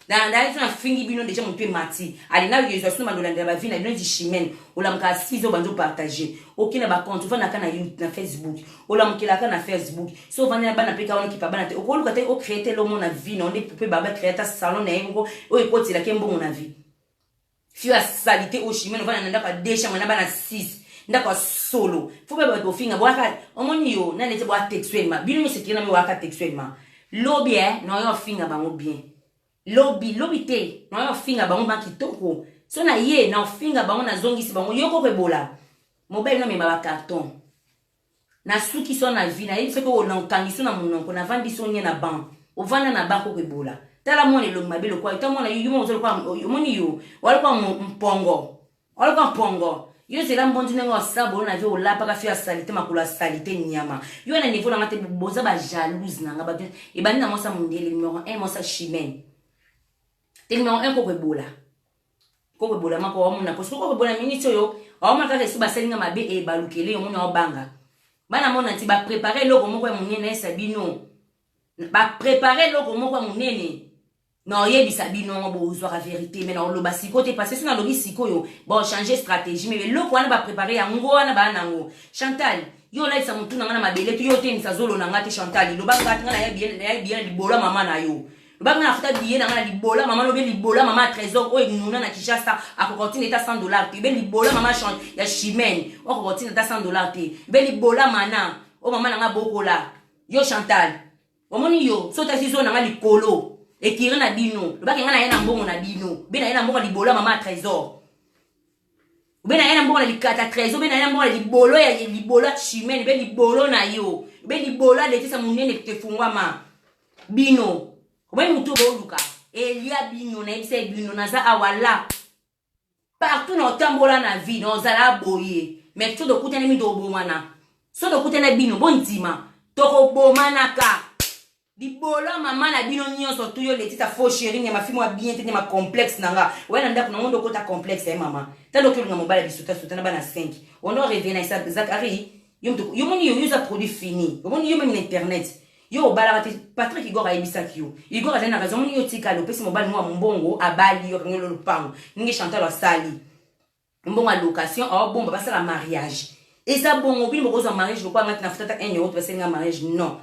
na so nafingi bino deja motu emati ale na yezwa sino bando olandela bavi na bino neti chimene olamukaka 6 oyo bando opartage oke na bacompte ofandaka na na facebook olamukelaka na facebook so ovandi na bana mpe kaka wana okipa bana te okoluka te ocree te lomo na vie na nde mpe baba cree ata salon na ye moko oyo ekotelaki mbongo na vie Fille ya salite oyo Chimène ovanda na ndako ya deux chambres na bana 6 ndako ya solo fo ba bato ofinga boyaka omoni yo na neti boya textuellement bino nyonso ekei na mi boyaka textuellement lobi eh na oyo ofinga bango bien lobi lobi te na oyo ofinga bango ba kitoko so na ye na ofinga bango nazongisi bango yo koko ebola mobali no amema ba carton Nasuki so na vie nayebi soki okangi so na monoko navandi so nye na banc ovanda na banc koko ebola tala mwana elongi mabe lokola yo ta mwana yo yo oza lokola omoni yo oza lokola mpongo oza lokola mpongo yo zela mbondi ndenge osabolo na vie olapaka fio ya salite makolo ya salite nyama yo na niveau na nga te boza ba jalouse na nga bato ebandi na mwasi ya mondele numero 1 mwasi ya chimene te numero 1 koko ebola koko ebola mako omona ko soki koko ebola minute oyo omona kaka esi basali nga mabe ebalukele omona obanga bana mona nti ba prepare eloko moko ya monene nayesa bino ba prepare eloko moko ya monene na oyebisa bino yango bozwaka verité mais na oloba sikoyo te parce que soki nalobi sikoyo bochange stratégie mais eloko wana baprepare yango wana baa nango chantal yo olalisa motu na nga na mabele te yo otemisa zolo na nga te chantal loba nga te nga nayebi bien libolo ya mama na yo Loba nga nafuta billet na nga na libola mama lobe libola mama trésor oyo enuna na Kinshasa akoka kotinda ata 100 dollars te be libola mama ya Chimène oyo akoka kotinda ata 100 dollars te be libola mana oyo mama na nga bokola yo Chantal omoni yo so otaki zo na nga likolo ekiri na bino lobaki nga na ye na mbongo na bino be na ye na mbongo libola mama trésor. Obe na ye na mbongo na likata trésor, obe na ye na mbongo na libolo ya libolo ya chimene, obe libolo na yo, obe libolo ya letisa monene tefungwama bino. Obe motu boluka elia bino, nayebisa ye bino naza awa la partout na otambola na vie na ozala boye, mais so tokutani mingi tokobomana, so tokutani bino bondima tokobomanaka. Libolo ya mama na bino nyonso tu. Yo Letita, faux chéri, nyama fi mwa bien te, nyama complexe na nga oya na ndako nango nde okota complexe ya mama. Tala oki olinga mobali ya bisuta suta na bana 5 ondo revie na Zakari. Yo moto yo moni yo, yo oza produit fini. Omoni yo meme na internet, yo obalaka te. Patrick Igor ayebisaki yo, Igor azali na raison. Omoni yo tikali opesi mobali mwa mbongo, abali yo, akangi yo lopango ndenge Chantal asali mbongo ya location, aobomba basala mariage. Eza bongo, bino bokozwa mariage lokola ngati na futata 1 euro te basalinga mariage. Non,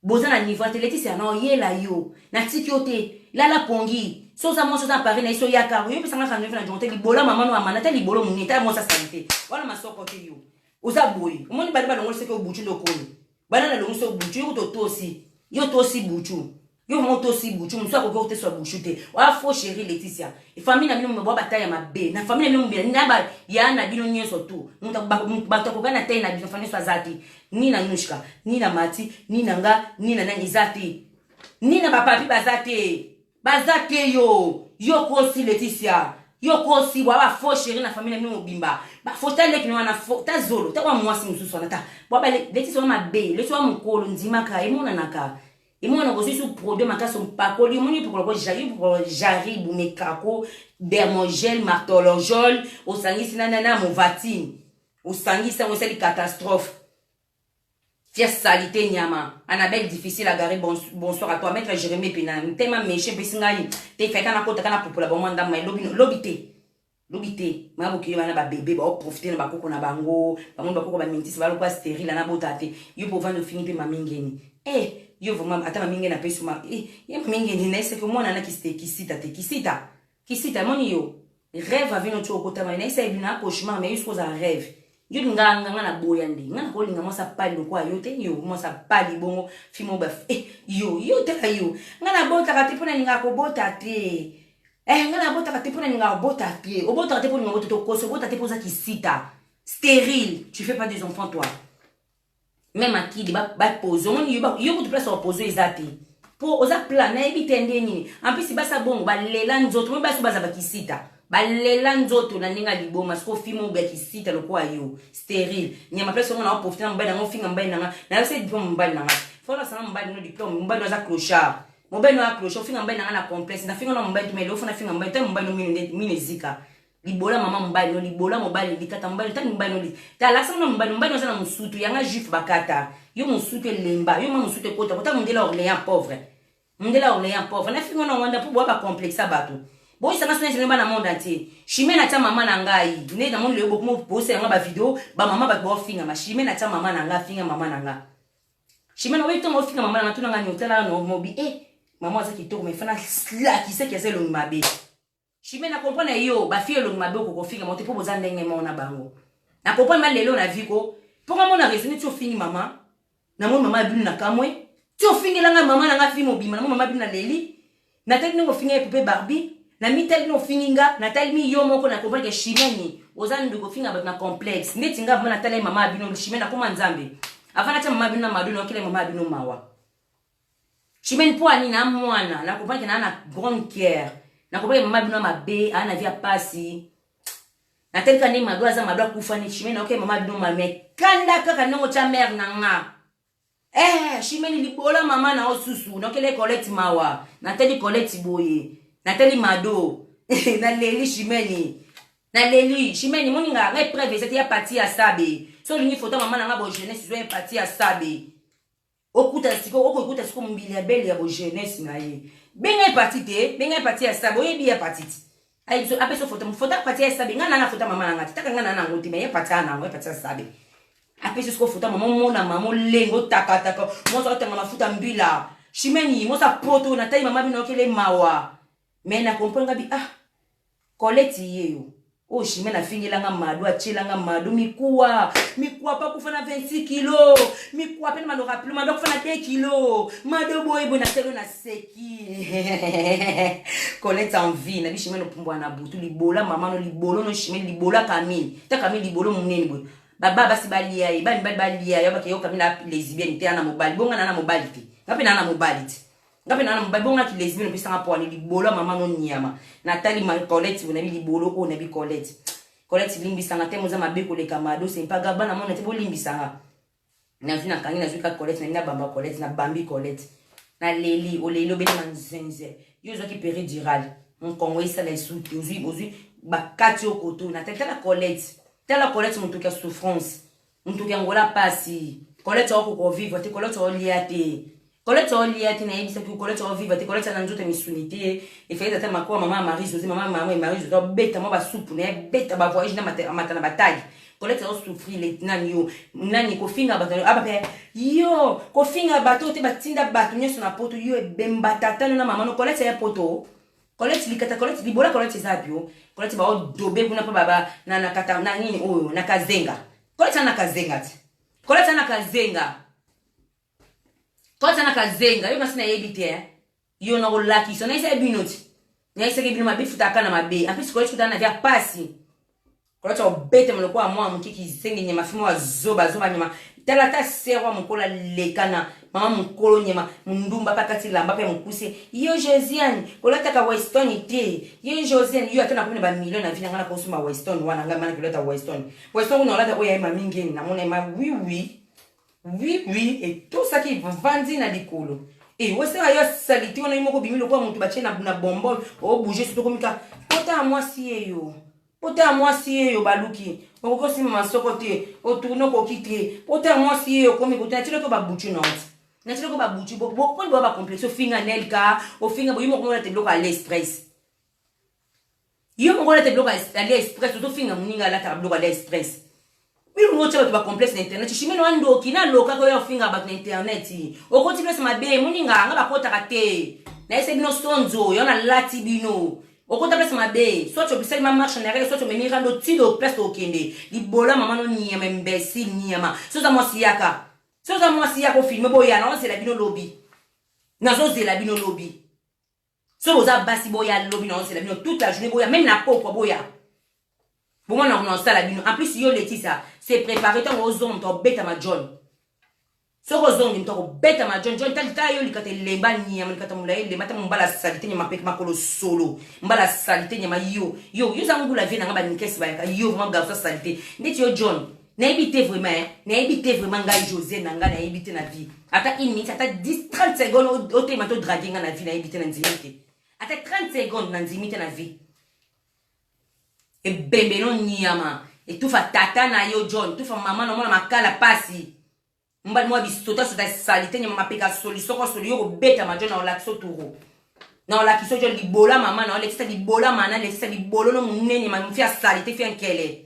boza na niveau te. Letisia, na oyela yo, natiki yo te. Lala pongi so oza mwasi, oza na Paris na ye so oyaka yo opesanga rendez-vous na jongo te. Libolo mama no amana te, libolo monene tala mwasi asali te wana masoko te. Yo oza boye, omoni bana balongoli soki obutu nde okoni bana nalongi so butu yo kuta otosi yo otosi butu yo vraimen otosi butu mosu akoki oteswa butu te. Oya faux chéri Leticia, famille na bino bwa batai ya mabe na famille na bino na ba ya na bino nyonso tu. Bato akoka na tai na bino famille nyonso aza te, ni na Nushka, ni na Mati, ni na nga, ni na nani eza te, ni na bapapi baza te, baza te. Yo kosi Leticia, yo kosi bwa ba faux chéri na famille na bino mobimba, bafaux. Ta leki wana ta zolo ta wa mwasi mosusu wana ta bwa ba Leticia wa mabe. Leticia wa mokolo ndimaka emonanaka, emonana kozwi su produit makasi opakoli. Omoni pokola ko jari jaribu mekako dermogel martologol osangisi na movatine, osangisi yango esali catastrophe. Tia salité nyama. Annabelle difficile à garer, bonsoir à toi. Maître Jérémie Pina, ntema méché pesi ngai te feka na kota kana popola bango ndamba lobi lobi te. Lobi te. Ma bokili bana ba bébé ba profiter na bakoko na bango, bango bakoko ba mentisi ba lokwa stérile na bota te. Yo po vendre fini pe mamingeni. Eh, yo vraiment ata mamingeni na pesu ma eh, ye mamingeni na eseke mwana na kisite kisita te kisita. Kisita moni yo. Rêve avino ti okotama na esa ebina cauchemar, mais yo oza rêve. Yo nga nga na boya nde nga nakolinga mwasi apali lokola yo te. Yo mwasi apali bongo fimo ba eh, yo tala yo nga nabotaka te mpo nalingaka kobota te. Eh, nga nabotaka te mpo nalingaka kobota te. Obotaka te mpo olinga bota te, okosi. Obota te mpo oza kisita stérile, tu fais pas des enfants toi. Même akili bapose, omoni yo kutu place bapose eza te mpo oza plan nayebi te nde nini. En plus basa bongo balela nzoto mo basi baza bakisita, balela nzoto na ndenge ya liboma. Siko fimo ya kisita lokola yo stérile nyama place yango na oprofite na mobali nango, ofinga mobali nanga nayebisa diplôme mobali nanga fona asanga mobali no diplôme, mobali no aza clochard, mobali no aza clochard. Ofinga mobali nanga na complexe, nafinga na mobali tuma elofo, nafinga mobali ta mobali no mino nde mino ezika. Libola mama mobali no, libola mobali, likata mobali tani mobali no ta alakisa na mobali, mobali no aza na mosutu yanga juif bakata yo mosutu elemba yo ma mosutu ekota kota mondele Orléans pauvre, mondele Orléans pauvre. Nafinga na wanda mpo boya bacomplexe ya bato boyisanga sona ezali bana monde entier. Chimene atia mama na ngai nde namoni lelo bokomo bosela nga bavideo bamama bato baofingama. Chimene atia mama na ngai, afinga mama na nga. Chimene oyebi ntongo ofinga mama na nga, tuna nga ni otala na mobi e mama aza kitoko, mais fana lakisaki aza elongi mabe. Chimene, na comprendre yo bafille elongi mabe okokofinga mo te mpo boza ndenge moko na bango. Na comprendre ma lelo na vie ko mpo nga mona raisonne ti ofingi mama, namoni mama ya bino na kamwe ti ofingelanga mama na nga fi mobima, namoni mama bino na leli, natali ndenge ofinga ye poupée Barbie, na mitali ndenge ofingi nga, natali mi yo moko na comprendre ke Chimene oza nduki ofinga bato na complexe ndeti nga vraimen natali ye mama ya bino. Chimene akoma nzambe avant natia mama ya bino na mado naokela mama ya bino mawa. Chimene mpo ani na mwana na comprendre ke naa na grande cœur, na comprendre ke mama bino ya mabe aa na vie ya pasi. Natali kaka ndenge mado aza, mado akufa neti Chimene naokela mama bino mabe kanda kaka ndenge otya mare na nga. Eh, Chimene libola mama na yo susu naokela ye Colette mawa. Natali Colette boye, natali mado, naleli Chimene, naleli Chimene. Moni nga ngai preuve eza te ya pati ya sabe. So olingi foto mama na nga bo jeunesse, zwa ye pati ya sabe okuta sikoyo, okokuta sikoyo mbili ya bele ya bojeunesse na ye. Benga ye parti te, benga ye parti ya sabe, oyebi ye parti te. Ayebi so apesa foto, foto ya parti ya sabe. Nga na foto mama na nga te, taka nga na nango te, mais ye parti ya nango, ye parti ya sabe apesi sikoyo foto mama, omona mama olenga otakataka mwasi otanga mafuta mbila. Chimeni mwasi apoto natali mama bino okele mawa, mais na comprendre nga bi ah Colette ye yo oyo Chimene afingelanga mado, atielanga mado mikuwa, mikuwa pa kufa na 26 kilo, mikuwa pe na mado rapilo, mado akufa na 2 kilo, mado boye boye. Natelo naseki. Colette en vie na biso meno pumbwa na butu libola mama no libolo no chimene libola Camille ta Camille libolo munene boye baba basi balia ye bani bali balia ye bake yo Camille na lesbienne te ana mobali bonga na na mobali te nga pe na na mobali te nga pe na na mobali bonga ki lesbienne opesa nga poani libolo mama no nyama natali ma Colette bo na bi libolo oyo na bi Colette Colette limbisa nga te moza mabe koleka mado c'est pas grave bana mona te bolimbisa nga nazwi nakangi nazwi ka colette nalingi nabamba colette nabambi colette naleli oleli obeli manzenze yo ozwaki peridural mokongo esala esuki ozwi ozwi bakati yo koto natali tala colette tala colette motoki ya souffrance motoki ya ngola pasi colette okoka ovivre te colette olia te colette olia te nayebisaki colette ovivre te colette na nzoto misuni te efalaki ata makoa mama ya marie josé mama mama ya marie josé abeta mwa basupu na ye beta bavoyage na amata na batagi colette azosouffrir le nani yo nani kofinga bato aba mpe yo kofinga bato te batinda bato nyonso na poto yo ebemba tata no na mama no colette ya poto colette likata colette libola colette eza bio colette baodobe kuna mpo baba na na kata na nini oyo na kazenga colette na kazenga te colette na kazenga colette na kazenga yo kasi nayebi te eh. Yo na kolakisa nayebisaki bino ti nayebisaki bino mabe futaka na mabe en plus kolati kutana na via pasi kolati obetama lokola mwana moke kizengi nyama fimo ya zoba zoba nyama tala ta serwa mokolo alekana mama mokolo nyama mundumba mpe akati lamba mpe mokuse yo josiane kolataka weston te yo josiane yo ata nakomi na bamillion na vi na ngai nakosomba weston wana ngai mana kolata weston weston kuna olata oyo ya ye mami ngeni namona ye ma wiwi Oui oui etosaki vandi na likolo e osala yo salite wana yo moko obimi lokola moto batie na, na bonbon obouge soki okomi kaka pota ya mwasi ye yo pota ya mwasi ye yo baluki okoki osimba masoko te otourne okoki te pota ya mwasi ye okomi kote natilaki babutu na oti natilaki babutu bokoni boya bacomplexe ofinga nelka ofinga boyi moko mona te biloko ya aliexpress yo moko olata biloko ya aliexpress ozofinga moninga alataka biloko ya aliexpress bino ngo otya bato bacomplexe na internet chimene wa ndoki nalokaka oyo ofinga bato na internet okoti place mabe moninga nga bakotaka te nayese bino sonzo yo nalati bino okota place mabe soit obisali ma marche en arrière soit omemi rando tido place okende libola mama no nyama imbécile nyama soza mwasi yaka soza mwasi yaka ofilme boya naozela bino lobi nazozela bino lobi soki boza basi boya lobi na ozela bino toute la journée boya meme na pokwa boya bomona kuna osala bino en plus yo letisa se préparer ntango ozonga moto akobetama john soki ozongi moto akobetama john john tali tala yo likata elemba nyama likata molai elemba ntango mbala salite nyama mpe makolo solo mbala salite nyama yo yo yo oza ngula vie nanga banikesi bayaka yo vraiment garçon salite ndeti yo john nayebi te vraiment eh. nayebi te vraiment ngai josé na ngai nayebi te na vie ata une minute ata 10 30 secondes otelema to drague ngai na vie nayebi te na ndimi te ata 30 secondes na ndimi te na vie ebembe no nyama etufa tata na yo john tufa mama na omona makala pasi mobali mwa bisotasota salite nyama mapeka soli soko soli yo kobetama john na olakisa oturo na olakisa ojo libola mama na olekisa libola mana lekisa libolo no monene mafi ya salite fi ya nkele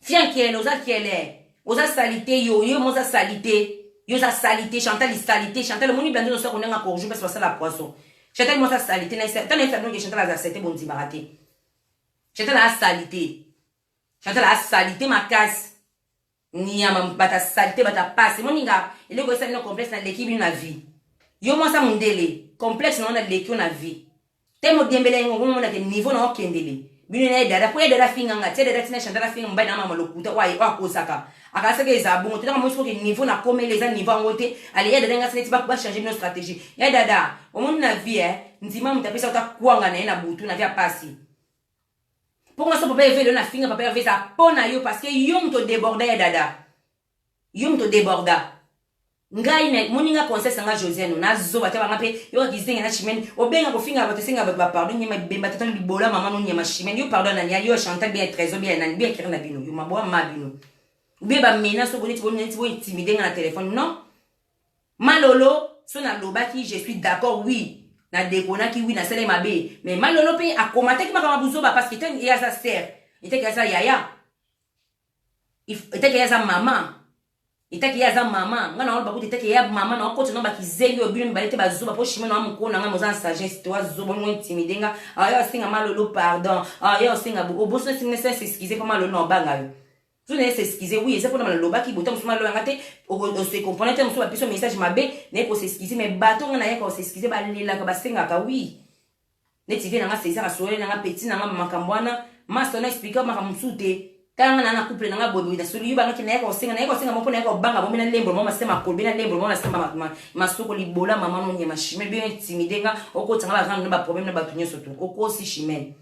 fi ya nkele oza nkele oza salite yo yo moza salite yo oza salite chantal salite chantal omoni blandi ozosa kondenga korju mpasi basala poisson chantal moza salite na nayebisa bino ke chantal aza salite bondimaka te chantal aza salite chantal aza salite makasi Niama bata salite bata pasi moninga eloko esali no complexe na leki bino na vie yo mwasa mundele complexe na wana leki yo na vie te modiembele yango ngomona ke niveau na okendele bino na ye dada po ye dada finga nga tie dada tina chantal afinga mobali na mama lokuta oyo akosaka akanisaki eza bongo te ntango mosi koke niveau na komeli eza niveau yango te ale ya dada nga sineti bachange bino stratégie ya dada omoni na vie eh, ndima moto apesa ota kwanga na ye na butu na vie ya pasi mpo nga so papa Herve lelo nafinga papa Herve eza mpo na yo parce que yo moto deborda ya dada yo moto deborda ngai na moninga conseil sanga Josiane nazoba te banga mpe yoka kizenga na chimene obenga kofinga bato esenga bato bapardon nyema bemba tata libola mama no nyema chimene yo pardon nani yo Chantal bien trésor bien nani bien kere na bino yo maboa ma bino ou bien ba menace boneti boneti bo intimider nga na téléphone non Malolo so nalobaki je suis d'accord oui na dekonaki oui nasalaki mabe mais Malolo mpe akomataki makambo ya buzoba parce que ye aza sœur etaki aza yaya etaki ye aza mama etaki ye aza mama ngai naoloba kutu etaki ye mama na okota na bakizengi oyo bino mibale te bazoba mpo chime na mokolo na ngai moza na sagesse to azoba ngo intimide nga ayo asenga Malolo pardon ayo asenga oboso asenga s'excuse mpo Malolo na obanga yo So naye s'excuser oui eza pona nalobaki bota mosusu maloba nga te ose comprendre te mosusu bapesi message mabe naye ko s'excuser mais bato nga nayaka ko s'excuser balelaka basengaka oui. Neti vie na nga César asololi na nga petit na nga makambo wana master na explique makambo mosusu te. Tala nga na na couple na nga boye boye na soli yo bangaki na yaka kosenga na yaka kosenga moko na yaka kobanga bombe na lembo mama se makolo be na lembo mama se masoko libola mama no nyama chimene be intimide nga okotisa nga ba rendre na ba problème na bato nyonso tout okosi chimene.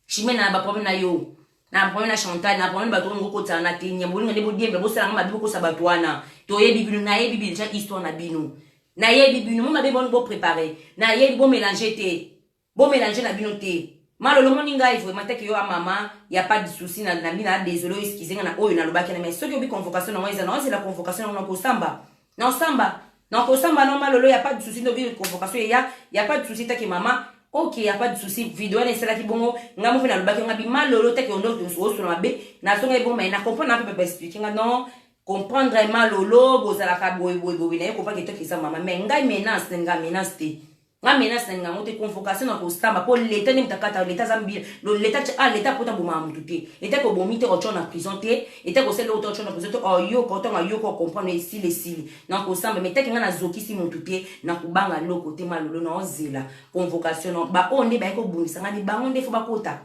Chimene na ba problème na yo na problème na Chantal na problème bato oyo ngokotisa na te nyama bolinga nde bodiembela bosala nga mabe bokosa bato wana toyebi bino nayebi bino deja histoire na bino nayebi bino mo mabe boni bo préparer nayebi bo mélanger te bo mélanger na bino te malolo omoni ngai vraiment teke yo a mama ya pas de souci na na bina désolé oyo excuse nga na oyo nalobaki na mais soki obi convocation nango eza naozela convocation nango nakosamba naosamba nakosamba no malolo ya pas de souci nde obi convocation eya ya pas de souci take mama ok ya pas de souci video wana esalaki bongo ngai moko nalobaki nga bi malolo take ondo osola mabe nazongaki bongo mai na comprendre na mpe baexplike nga non comprendre malolo bozalaka boye boye boye naye comprendre ke toki eza mama mais ngai menace na ngai menace te nga menace na ninga yango te convocation na kosamba mpo leta nde moto akata leta aza mbila leta ah leta pota abomaka motu te leta kobomi te kotya na prison te leta kosala eloko te kotya na prison te oyoka otango ayoka okomprendre esili esili na kosamba mai taki nga nazokisi motu te na kobanga loko te malolo na ozela convocation na baoyo nde baye kobundisa nga ni bango nde fo bakota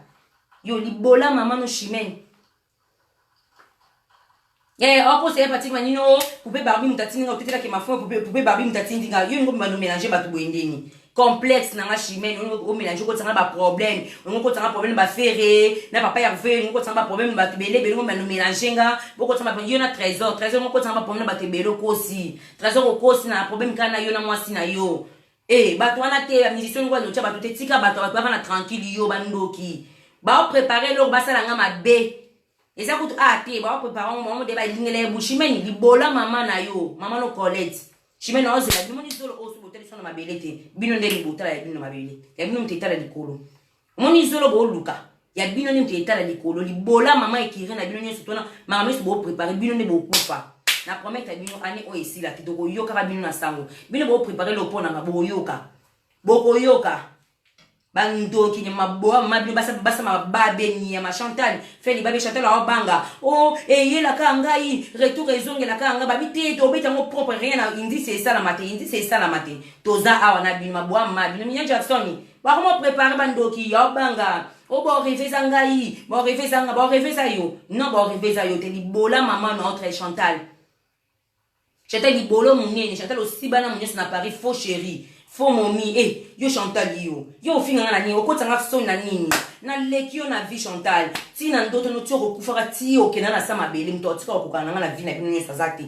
yo libola mama no chimene Eh, okosa ye Patrick Manino, poupée Barbie moto atindi nga otetelaki mafume poupée poupée Barbie moto atindi nga yo ngo bando mélanger bato boye ndeni complexe na nga chimène o mélanger okotisa nga ba problème olingo okotisa nga problème ba ferre na papa Hervé olingo okotisa nga ba problème bato ebele ebele ngo bando mélanger nga bokotisa nga yo na trésor trésor ngo okotisa nga ba problème na bato ebele okosi trésor okosi na problème kaka na yo na mwasi na yo Eh, bato wana te ba musicien ngo banotia bato te tika bato bato bafana tranquille yo bandoki bao prépare eloko basala nga mabe eza kutu a ah, te bao prépare ngo bango de balingela ye bushimeni libola mama na yo mama no Colette chimene ozela bino moni zolo oyo so botali so na mabele te bino nde botala ya bino na mabele ya bino moto etala likolo omoni zolo booluka ya bino nde moto etala likolo libola mama ekiri na bino nyonso tona makambo nyonso boprépare bino nde bokufa na promete ya bino ane oyo esila te tokoyokaka bino na sango bino boprépare lopo nanga bokoyoka bokoyoka bandoki nyama maboa mama bino basama mababe nyama chantal fe libabe chantal aobanga o oh, eyelaka ngai retour ezongelaka ngai babi te tobeta yango propre rien na indice esalama te indice esalama te toza awa na bino maboa mama bino minya jackson bakoma prépare bandoki aobanga o oh, boreve eza ngai boreve eza ngai boreve eza yo non boreve eza yo te libola mama na notre chantal Chantal libolo munene, Chantal osiba na munyoso na Paris faux chéri, faux momi. Eh, yo Chantal yo. Yo ofinga nga na nini? Okotisa nga soni na nini? Na leki yo na vie Chantal. Ti na ndoto no ti okokufaka ti okenda na sa mabele moto atika kokokana na nga na vie na bino nyonso aza te.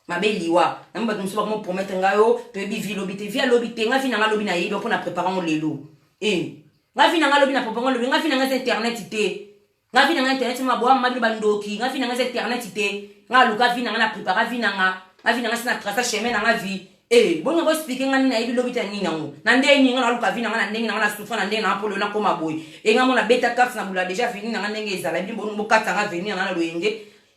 Mabe liwa. Na bato mosusu bakomo promettre nga yo, toyebi vie lobi te. Vie alobi te, nga vie na nga lobi na yebi mpo na prépare ngo lelo. Eh, nga vie na nga lobi na prépare ngo lobi, nga vie na nga eza internet te. Nga vie na nga internet ma boa ma bino ba ndoki nga vie na nga eza internet te nga aluka vie na nga na prepara vie na nga nga vie na nga si na traça chemin na nga vie eh bongo ko expliquer nga nini nayebi lobi te nini yango na ndenge nini nga naluka vie na nga na ndenge na nga na souffra na ndenge na nga mpo lelo nakoma boye e nga mona beta carte na bula déjà avenir na nga ndenge ezala bino bongo bokata nga avenir na nga na loyenge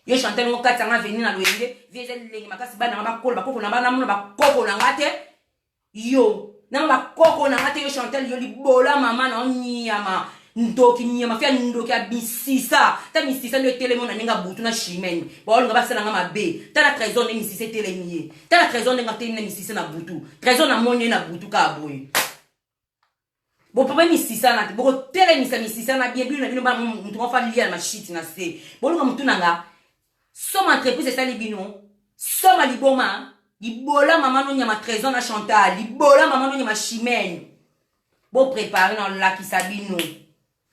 yo Chantal ngo kata nga avenir na loyenge vie eza lilenge makasi bana nga bakola bakoko na bana mona bakoko na nga te Yo na ba koko na nga te yo Chantal yo libola mama na nyama ndoki nyama fia ndoki ya misisa ta misisa nde etelemi na ndenge butu na chimene baolinga basala nga mabe tala trésor nde misisa etelemi ye tala trésor ndenge atelemi na misisa na butu trésor namoni ye na butu kaka boye bopapa misisa na te bokotelemisa misisa na bien bino na bino bana motu moko alia na mashiti na se boluka motu na nga soma entreprise esali bino soma liboma libola mama no nyama trésor na chantal libola mama no nyama chimene boprepare na olakisa bino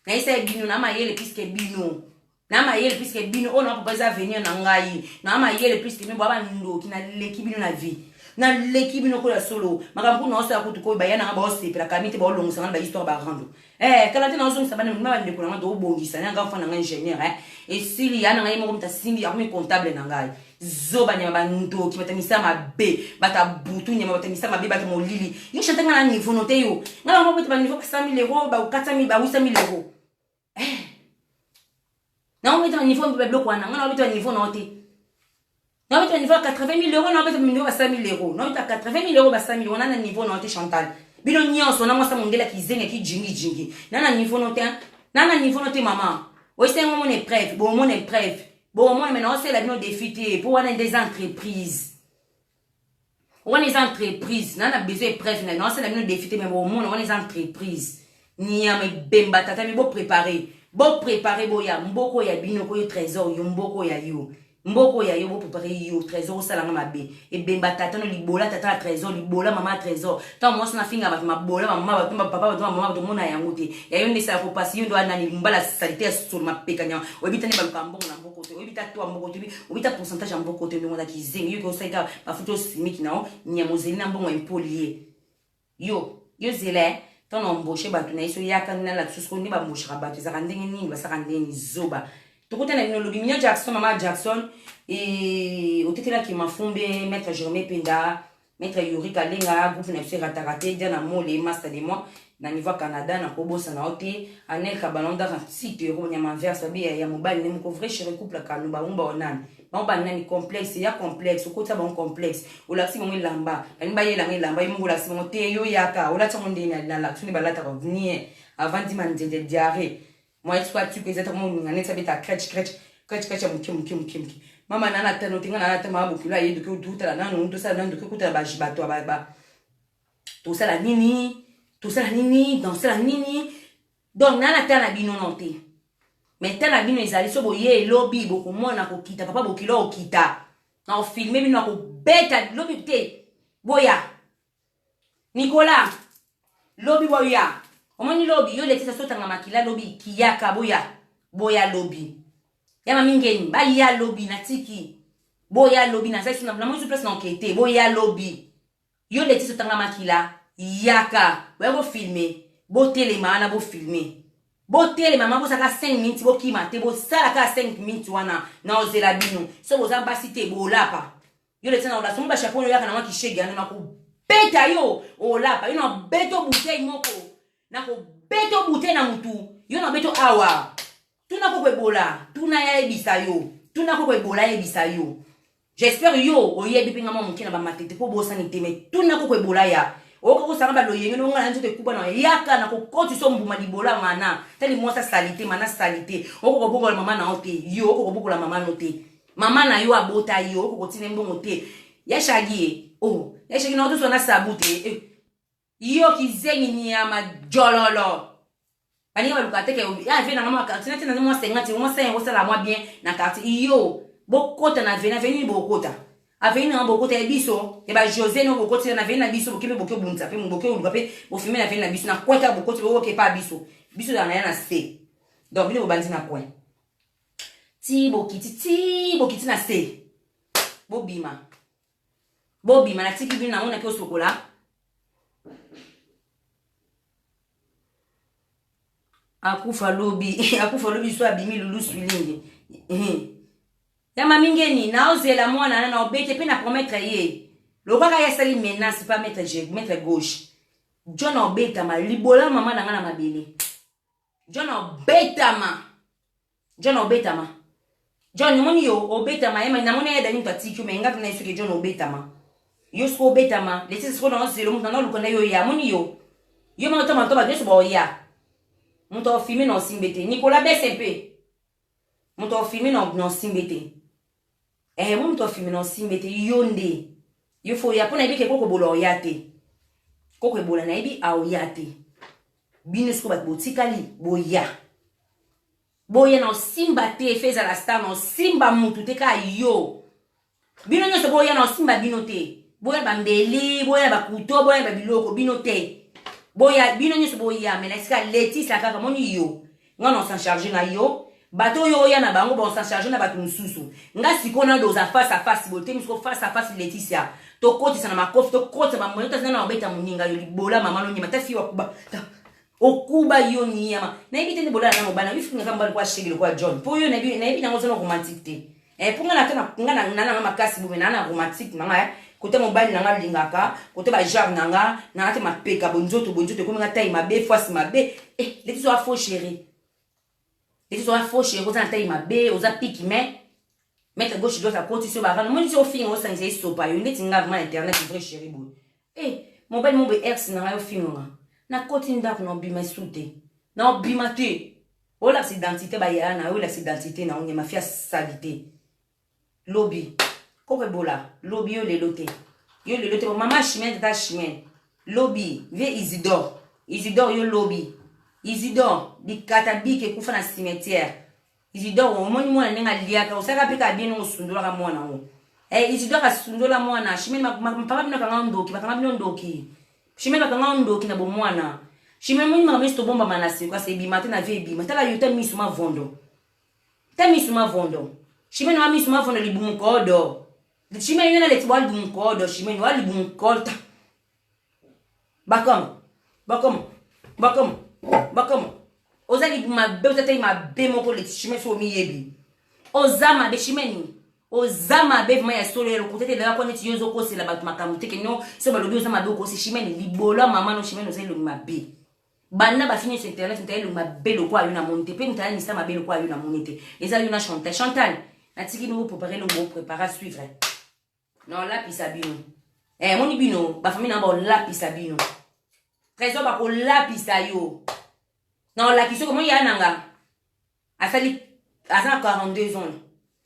nayesa ye bino na mayele puiske bino na mayele puiske bino oyo na papa eza avenir na ngai na mayele puiske bino boa bandoki naleki bino na vie naleki bino kola solo makambo kuna osala kutu koyo baya nanga baosepela kami te baolongisa nga na bahistoire barando eh, kala te naozongisa bana bandeko na nga toobongisa na nga fa na nga ingénieur eh. esili ya na ngai moko moto asimbi akomi comptable na ngai zoba nyama bandoki bato ya misala mabe bato ya butu nyama bato ya misala mabe bato molili yo chante nga na niveau no te yo nga bango bete ba niveau ba 100 000 euros ba 400 000 ba 800 000 euros eh. nango bete ba niveau ba biloko wana nga na bete ba niveau na te na bete ba niveau ya 80 000 euros na bete ba niveau ba 100 000 euros na bete ba 80 000 euros ba 100 000 euros na na niveau na te Chantal bino nyonso na mwasa mondela kizenga kijingi jingi na na niveau no te na na niveau no te mama oyesengo mona épreuve bomona épreuve Bomona mais naosala bino défi te po wana nde eza entreprise wana eza entreprise na na besoin épreuve na naosala bino défi te mais bomona wana eza entreprise. Nyama ebemba tata mi bo préparer. Bo préparer boya mboko ya bino ko yo trésor yo mboko ya yo. Mboko ya yo bo préparer yo trésor osala nga mabe. Ebemba tata no libola tata ya trésor libola mama ya trésor. Tango mwasi na finga bato mabola mama bato ba papa bato mama bato mona yango te. Ya yo nde sala ko pasi yo ndo anani mbala salite ya solo mapeka nya. Oyebi tani baluka mbongo na mboko te. Oyebi ta to mboko te. Oyebi ta pourcentage ya mboko te ndongo na kizengi yo ko salita ba futo simiki na o nyama ozeli na mbongo impolie. Yo, yo zela eh. Tango na embauche bato na ye so yaka na la susu nde ba embauchaka bato ezalaka ndenge nini basaka ndenge nini zoba. Tokutana bino lobi Mignon Jackson, mama Jackson et otetelaki mafumbe maître Jeremie Penda, maître Yuri Kalenga, groupe na biso erataka te, Diana Mole, master de moi na niveau ya Canada na kobosana yo te. Anel Kabana ondaka site euro nyama verse babi ya mobali ne moko vrai chéri couple kanu ba umba onani. Bango ba nani complexe ya complexe okotisa bango complexe olakisi bango elamba balingi bayela yango elamba yo moko olakisi bango te yo yaka olati yango ndenge na lakisi nde balataka nie avandi manzenze diarrhée moyen siko atuka eza ta moninga neti abeta crèche crèche crèche crèche ya moke moke moke moke mama nana tano te nga nana ta mama bokilo aye doki otutala nanu tosala nanu doki okutala bato ba tosala nini tosala nini tosala nini Donc nana ta na bino non te. Mais ta na bino ezali so boye lobi bokomona kokita papa bokilo okita. Na ofilme bino na kobeta lobi te. Boya. Nicolas lobi boya. Omoni lobi yo letisa sotanga makila lobi kiyaka boya. Boya lobi. Ya mami ngeni baya lobi natiki. Boya lobi nazali so na moni place na okete boya lobi. Yo Leticia otanga makila yaka boya bo filme botelema wana bo filme botelema ma bosaka 5 minutes bokima te bosala kaka 5 minutes wana na ozela bino so boza basi te bolapa yo Leticia na olasa mo ba chapeau oyaka na mwa kishege wana na kobeta yo olapa yo na beto bouteille moko na kobeto bouteille na mutu yo na beto awa tuna koko ebola tuna ya yebisa yo tuna koko ebola yebisa yo J'espère yo oyebi pe nga mwa moke na ba matete po obosani te mais tuna koko ebola ya oyoka kosanga ba loyenge no nga na nzoto ekuba na yaka na kokotisa mbuma libola mana tali mwasi salite mana salite oko kobokola mama na yo te yo oko kobokola mama no te mama na yo abota yo oko kotina mbongo te ya shagi ye oh ya shagi na otoso na sabu te eh. Yo kizengi niama jololo. Baninga baluka te ke ya vie na nga mwa quartier na tina mwa 50 mwa 5 osala mwa bien na quartier yo bokota na vena veni bokota aveni na bokota ya biso ya ba José no bokoti na veni na biso boke pe boke bunza pe boke oluka pe bofime na veni na biso na coin ka bokoti boke pa biso biso na ya na se donc bino bobandi na coin ti bokiti ti bokiti na se bobima bobima natiki bino nango naki osokola akufa lobi akufa lobi so abimi lulu suilingi ya mamingeni naozela mwana na naobete mpe na promettre ye lokwaka ye asali menace pa maître, maître gauche john obetama libola mama na ngai na mabele john obetama John obetama. John omoni yo obetama yema namoni ya dani mutu atiki yo me nga tuna soki John obetama. Yo siko obetama leti siko na zelo mutu na luka na yo ya moni yo. Yo ma to ma to ba nyoso ba oya. Mutu ofilme na osimbe te. Nicolas baisse un peu. Mutu ofilme na na osimbe te. Eh mo mutu ofilme na osimbe te yo nde. Yo fo ya pona yebi ke koko bola oya te. Koko ebola na yebi aoya te. Bino siko bato botikali boya. Boya na osimba te efe ezala star na osimba mutu te kaka yo bino nyonso boya na osimba bino te boya bambeli boya bakuto boya babiloko bino te boya bino nyonso boya me na esika letisa kaka moni yo nga na osan charge na yo bato oyo oya na bango baosan charge na bato mosusu nga sikoyo na doza face à face boye te misiko face à face leticia tokotisa na makofi tokotisa bamoyo tazina na obeta moninga yo libola mama nonyema ta fi wakuba Okuba yo niama. Nayebi te nde bolala na mobali na yo finga kaka mobali kwa shege lokola John. Po yo nayebi nayebi nango oza na romantique te. Eh po nga na ta nga na na nga makasi boye na na romantique na nga eh. Kote mobali na nga alingaka, kote ba genre na nga, na te mapeka bonzoto bonzoto ekomi nga taille mabe, face mabe. Eh, leti so faux chérie. Leti so faux chérie, oza na taille mabe, oza piki mais maître gauche droite akoti so ba rano. Moni so ofinga osangisa esopa yo ndeti nga vraiment internet vrai chérie boye. Eh, mobali mo boye ex na ngai ofinga nga. Nakoti ndako na obima esu te. Na obima te. Olakisa identité ba yaya na yo, olakisa identité na yo nyama fia salite. Lobi. Koko ebola, lobi yo lelo te. Yo lelo te, mama Chimène tata Chimène. Lobi, vie Isidore. Isidore yo lobi. Isidore likata biki ekufa na cimetière. Isidore omoni mwana ndenge aliaka osalaka mpe kaka bien osundolaka mwana yango. Eh, Isidore asundola mwana. Chimene papa bino akanga ndoki, bakanga bino ndoki. Chimene bakanga ndoki na bomwana. Chimene moni makambo nyonso tobombama na seko kasi ebima te na vie ebima. Tala yo ta misu mavondo. Ta misu mavondo. Chimene wa misu mavondo libumu kodo. Chimene yo na leti wa libumu kodo. Chimene wa libumu kodo. Bakoma. Bakoma. Bakoma. Bakoma. Oza libumu mabe, oza tai mabe moko leti Chimene so omiyebi. Oza mabe Chimene. Oza mabe vraiment ya solo ya lokuta te lelaka kwa neti yo ozokosela bato makambo te ke no so balobi oza mabe okosi Chimene libolo ya mama no Chimene oza elongi mabe. Banda ba fini sur internet moto elongi mabe lokola yo namoni te mpe moto aya misa mabe lokola yo namoni te eza yo na Chantal. Chantal natiki bino boprépare elongo boprépare suivre na olapisa bino eh, moni bino bafamille na baolapisa bino trésor bakolapisa yo na olakisi yo komoni ya nanga asali aza na 42 ans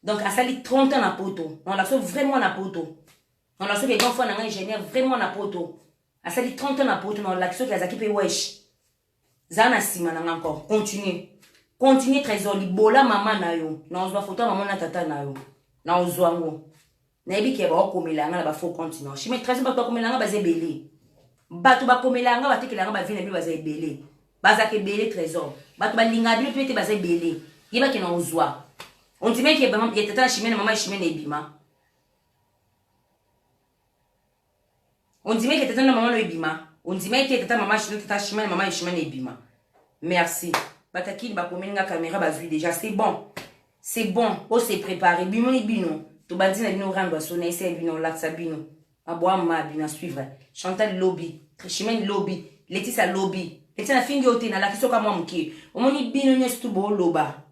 donc asali 30 ans na poto na olakisi yo vraiment na poto na olakisi yo ke grand frère na nga ingénieur vraiment na poto asali 30 ans na poto na olakisi yo ke azalaki mpe wesh zala na nsima na nga encore continue continue trésor libola mama na yo na ozwa foto ya mama na tata na yo na ozwa yango nayebi ke baokomela nga na bafaux compte na chime trésor bato bakomela nga baza ebele bato bakomela nga batekela nga bavi na bino baza ebele bazalaka ebele trésor bato balingaka bino mpe te baza ebele yebake na ozwa ondimaki ya tata na chimene mama ya chimene ebima ondimaki tata na mama no ebima ondimaki te tata mama chino tata chimene mama chimene ebima merci batakini bakomeli nga caméra bazwi déjà c'est bon c'est bon o se préparer bimoni bino tobandi na bino rando asona ese bino olakisa bino mabwa ma bino à suivre Chantal lobi Chimene lobi Laetitia lobi Laetitia nafingi yo te nalakisi yo ka mwa moke omoni bino nyonso tu booloba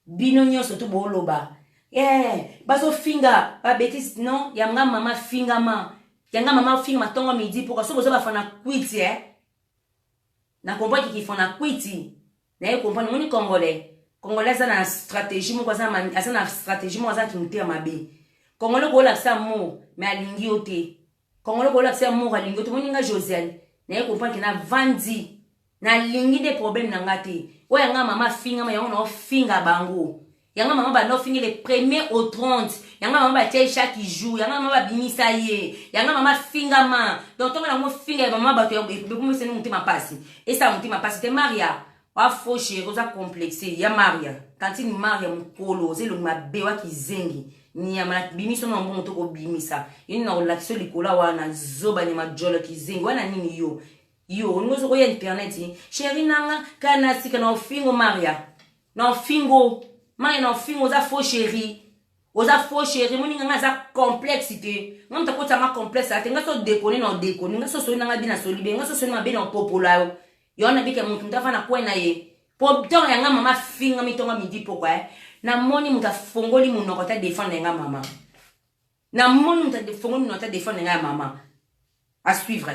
bino nyonso tu booloba eh, bazofinga babetise non yanga mama fingama yanga mama fingama ntongo midi poka soki boza bafana kwiti eh? na comprendre kiki fana kwiti naye comprendre omoni congolais congolais aza na stratégie moko aza na stratégie moko aza na kimotema mabe congolais koolakisa amour mais alingi yo te congolais koolakisa amour alingi yo te omoni nga josiane naye comprendre ke navandi nalingi nde problème na nga te oyo yanga mama afingama yango naofinga bango yanga mama banda ofingi le premier au 30 yanga mama batia ye chaque jour yanga mama babimisa ye yanga mama afingama donc ntongo yango ofinga ya mama bato ekomosani motema mpasi esala motema mpasi te maria wa faux chéri oza complexe ya maria tantine maria mokolo oza elongi mabe wa kizengi nyama nabimisi na mbongo to kobimisa yo nini nakolakisa yo likola wana zoba nyama jolo kizengi wana nini yo yo olingi ozo koya internet chéri nanga kana sika na ofingo maria na ofingo maria na ofingo oza faux chéri oza faux chéri moninga nga aza complexe te nga moto akotisa nga complexe ate nga so dekone na odekone nga so soli nanga bina soli be nga so soli mabe na opopola yo yo wana bika moto moto afana kwe na ye po ntongo ya nga mama afingami ntongo midi pokwa eh. Namoni moto afongoli monoko ata defendre nga mama namoni moto afongoli monoko ata defendre nga ya mama à suivre.